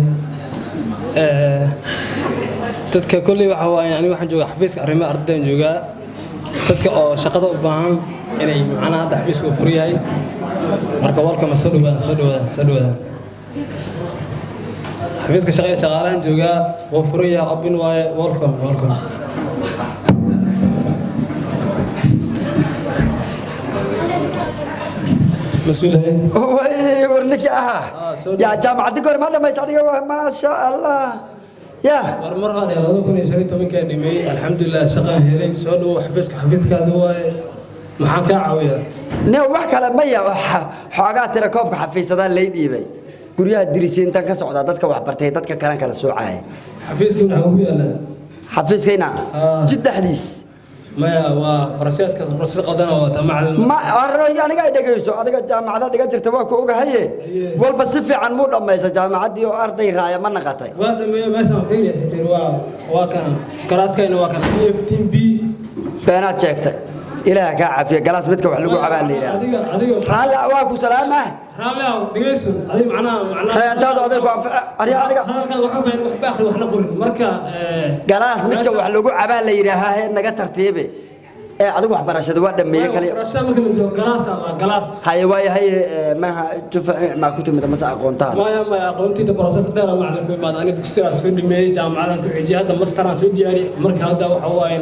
Dadka kolley waxa waaye aniga waxaan joogaa xafiiska arrimaha ardaydan joogaa. Dadka oo shaqada u baahan inay macnaha hadda xafiiska uu fur yahay, marka welcome, soo dhawaada, soo dhawaada, soo dhawaada. Xafiiska shaqada shaqaalahan joogaa, wuu furan yahay, open waaye. Welcome, welcome. Mas-uul haye. Way, war ninkii ahaa yaa jaamacaddi goor ma dhamaysa adiga? Waa maasha Allah ya. War mar hore 2015-kaa dhameeyey, alxamdulilah, shaqaan helay. Soo dhawow, xafiiska xafiiskaada waaye, maxaan kaa caawiyaa? Ne wax kale maya, xoogaa tira koobka xafiisadaan lay dhiibay, guryaha dirisiintan ka socdaa, dadka wax bartay dadka kalan kala soocaya. Xafiiska maxaa ku yaallaa? Xafiiskayna jid dhexdiis. Maya, waa processkaas process qaldan oo wata macalin. Ma arro, aniga ay dhegayso, adiga jaamacada dhiga jirta waa ku ogahaye, walba si fiican muu dhammaysa jaamacaddii oo arday raaya ma naqatay? Waa dhameeyo, meeshaan fiiri xitir, waa kana galaaskayna, waa kana B15B. Beenaad sheegtay, ilaah kaa cafiya. Galaas midka wax lagu cabaa la yidhaah. Adiga adiga. Raalli waa ku salaama. Raalli ah, dhegayso adiga, macnaha Reentaadu aday ku anfaca aniga. Hadalkaaga waxa fiican waxba akhri waxna qorin marka galaas midka wax lagu cabaa la yidhaahaa, hee naga tartiibe ee adigu waxbarashada waa dhameeye kale. Waxbarashada marka la joogo galaas ama galaas. Haye, waaye, haye, maaha jufac maa ku timid mase aqoontaada? Maya, maya, aqoontayda process dheer aan macalin ku imaada. Aniga dugsigaan soo dhameeyey, jaamacadan ku xijiyey, hadda master aan soo diyaariyey. Marka hadda waxa waaye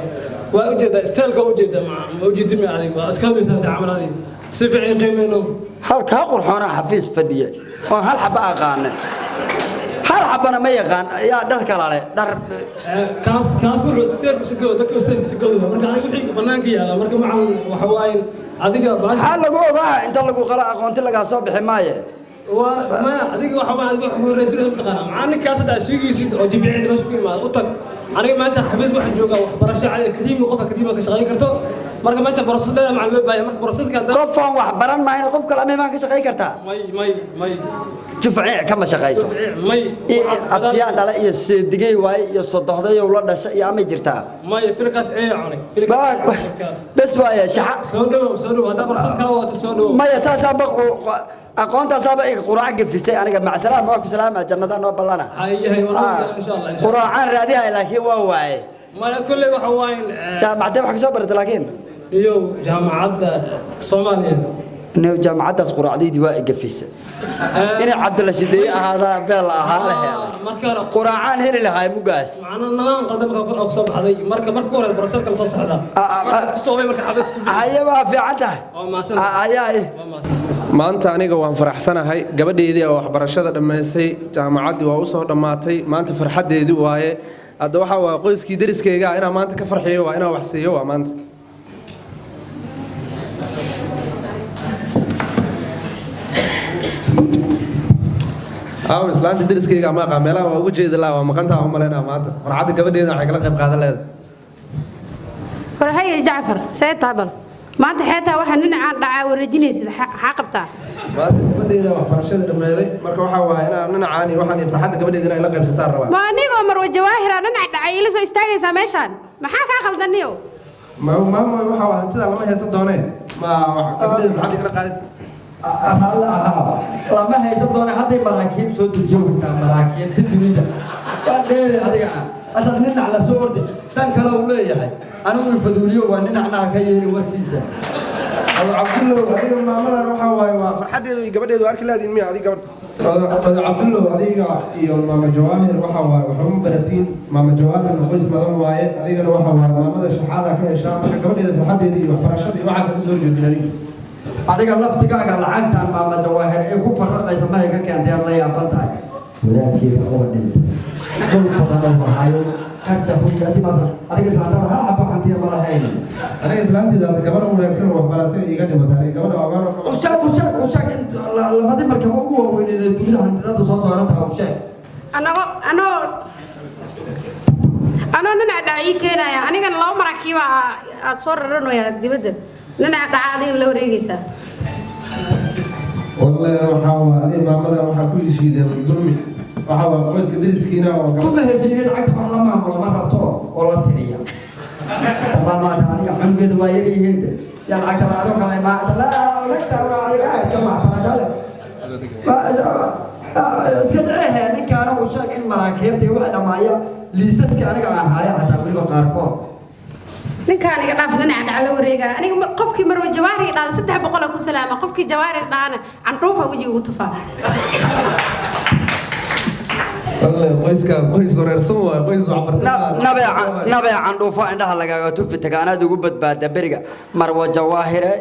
waa ujeedaa styleka, ujeedaa ma ujeedin mi adiga waa iska hadlaysaa si camal adiga si fiican qiimeyno. Halkaa qurxoonaa xafiis fadhiya oon hal xaba aqaane, hal xabana ma yaqaan, yaa dhar kala leh dhar. Kaas wuxuu stylka si gado, dadka stylka si gado, marka aniga wixii banaanka yaala, marka macalin waxa waaye adiga baash. Maxaa lagu ogaa inta lagu qala aqoonti lagaa soo bixi maaye? Waa maya, adiga waxa waa adiga wax horeysan ma taqaanaa macalinkaas hadda aad sheegaysid oo jibcida meesha ku imaada u tag. Aniga meesha xafiis waxaan joogaa waxbarasho cali akademi, qof akademi ka shaqeyn karto, marka meesha process dheer macalin loo baahay, marka processka hadda. Qofaan wax baran maayna qof kale ama imaan ka shaqeyn kartaa? May, may, may. Jufciic kama shaqayso? May. Abtiyaa dhale iyo seedigey waaye iyo sodohdayow la dhasha iyo amay jirtaa? May, filkaas ee cunay. Bes waaye shaxa. Soo dhawow, soo dhawow, haddaa process kala wadato soo dhawow. Maya, saasaaba aqoontaasaaba iga quraac gafisay aniga. Macsalaam, waa ku salaama, jannada noo ballana. Hayahay, war insha Allah. Quraacaan raadihay laakiin waa waaye. Maya, kulley waxa waaye jaamacadee wax ka soo barata laakiin? Iyo jaamacadda Soomaaliya. Inuu jaamacaddaas quraacdaydii waa igafisay inay Cabdilla Shideeye ahaadaa beel ahaa la helay. Marka hore quraacaan heli lahaa mugaas. Macna nidaam qaldan marka ku soo baxday, marka hore processka la soo socda marka isku soo marka xafiis ku haye, waa fiican tahay. Waa maasan. Haye. Waa maasan. Maanta aniga waan faraxsanahay, gabadheydii oo waxbarashada dhammaysay, jaamacaddii waa usoo dhammaatay. Maanta farxaddeedii waaye. Hadda waxaa waa qoyskii deriskayga ah inaan maanta ka farxiyo, waa inaan wax siiyo waa maanta. Aaw islaanta deriskayga? Ma aqaan meelaha waa ugu jeedi lahaa, waa maqantaa u malaynaa. Maanta farxadda gabadheeda waxay kala qayb qaadan leedahay. War haye Jacfar, see taabal maanta xeetaa waxaa dhinacaan dhacaa wareejinaysid, xaa qabtaa? Maanta gabadheeda waxbarashada dhammeeday, marka waxaa waaye inaan dhinacaan iyo waxaan iyo farxadda gabadheeda inay la qaybsataan rabaa. Ma anigoo Marwa Jawaahira dhinac dhacay ila soo istaagaysaa meeshaan? Maxaa kaa khaldaniyo? Ma maama, waxaa waa hantida lama haysan doonee, ma gabadheeda farxadda kala qaadaysa? Raalli ahaa, lama haysan doona. Hadday maraakiib soo dejiyo weysaa, maraakiibta dunida waa dheeri. Adiga ah asaad ninac la soo ordi, dan kale uu leeyahay. Anigu ifaduuliyo waa ninacnaha ka yeeli warkiisa. Ado Cabdullow, adiga maamadan waxaa waaye waa farxaddeedu iyo gabadheedu arki laadiin miya? Adiga gabadh Ado Cabdullow, adiga iyo maama Jawaahir waxaa waaye waxuma baratiin. Maama Jawaahirna qoys ladan waaye, adigana waxaa waaye maamada shaxaada ka heshaa. Marka gabadheeda farxaddeeda iyo waxbarashada iyo waxaasa kasoo horjeedin adiga. Adiga laftigaaga lacagtan maama Jawaahir ay ku farraqaysa mahay ka keentay aad la yaaban tahay. Wadaadkeeda oo dhintay dhul badan oo hayo karja fugaasi maasa. Adiga islaantada hal xabo hantiya ma lahayn. Aniga islaanteeda hadda gabadha wanaagsan oo waxbaratay iga dhimatay, gabadha ogaan. Usheeg, usheeg, usheeg in labadii markaba ugu waaweyneed ee dunida hantidada soo saarantaha, usheeg. Anago anoo anoo dhinac dhaca ii keenaya, anigana laba maraakiiba aad soo raranaya dibadda. Dhinaca dhaca adigana la wareegaysaa. Wallahi waxaa waa adiga maamada waxaa ku heshiideen dulmi. Waxaa waa qoyska deriskiina oo kuma heshiinin. Lacagta wax la maamulo ma rabto oo la tiriya. Dabaan maanta adiga cunugeeda waa yar yihiin, yaa lacagta la adoo kale ma lacagta waa adiga iska waxbarasho leh iska dhicehe. Ninkaana u sheeg in maraakiibta iyo waxa dhammaaya liisaska aniga aan haayo xataa weliba qaarkood. Ninkaan iga dhaaf, dhinaca dhaca la wareegaya. Aniga qofkii Marwa Jawaari dhaada 300 ku salaama, qofkii Jawaari dhaana candhuufa wejiga ugu tufaa. Wallahi qoyska qoys wareersan waaye, qoys waxbartay. Nabee candhuufo indhaha lagaaga tufi taga, anaad ugu badbaada beriga. Marwa Jawaahire,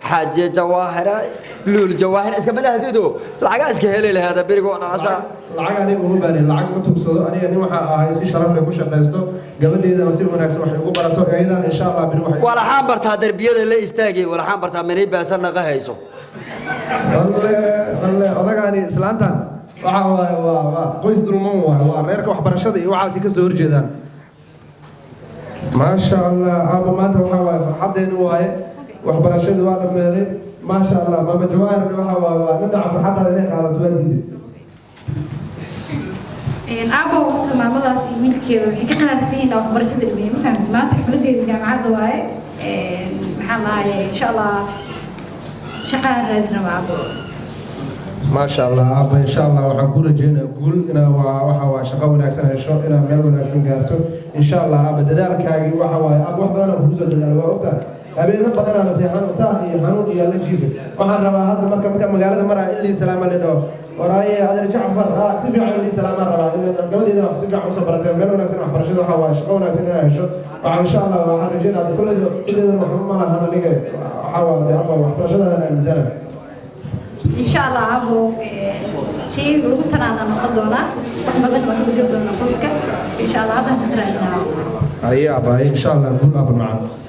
Xaajiye Jawaahire, Luul Jawaahire, iska madahdido lacagaa iska heli lahaada beriga oo dhan asaa. Lacag aniga uma baanin, lacag ma tugsado. Aniga nin waxaa ahay si sharaf leh ku shaqaysto, gabadheeda si wanaagsan waxay ugu barato iyadana insha Allah beri waxay Walaxaan bartaa darbiyada la istaagay, walaxaan bartaa minay baasan naqa hayso. Walle walle, odagaani islaantan waxa waaye waa qoys dulman waaye, waa reerka waxbarashada iyo waxaasi ka soo horjeedaan. Maasha Allah aaba, maanta waxaa waaye farxaddeenu waaye, waxbarashadii waa dhammeeday, maasha Allah. Maama Jawaahirna waxaa waaye waa dhinaca farxaddaada inay qaadato waa diiday. Aabo, waqti maamadaas iyo wiilkeeda waxay ka qanaacsan yihiin waxbarashada dhameeyey. Ma fahamti? Maanta xafladeeda jaamacadda waaye. Maxaa lahaye, insha Allah shaqaan raadin rabaa, aabo. Maasha Allah aaba, insha Allah waxaan ku rajeynayaa guul, inaa waa waxa waa shaqo wanaagsan hesho, inaa meel wanaagsan gaarto insha Allah. Aaba, dadaalkaagii waxa waaye aaba, wax badan aan kugu soo dadaalo waa ogtahay. Habeeno badan aan naseexan taah iyo xanuun iyo la jiifay. Waxaan rabaa hadda marka magaalada maraa in lii salaama la dhaho, waraaye adeer Jacfar, si fiican in lii salaamaan rabaa. Gabadheeda wax si fiican usoo baratay, meel wanaagsan waxbarashada waxa waaye shaqo wanaagsan inaa hesho waxaa insha Allah waxaan rajeynaa. Hadda kolley cideedana waxba ma lahan. Aniga waxaa waa dee ama waxbarashadaadan aaminsana. Insha Allah aabo, tii lagu tanaada noqon doonaa, wax badan waa ka bedeli doonaa qoyska insha Allah. Haddaan shaqo raadinaa. Aye aaba, insha Allah guul aaba macaan.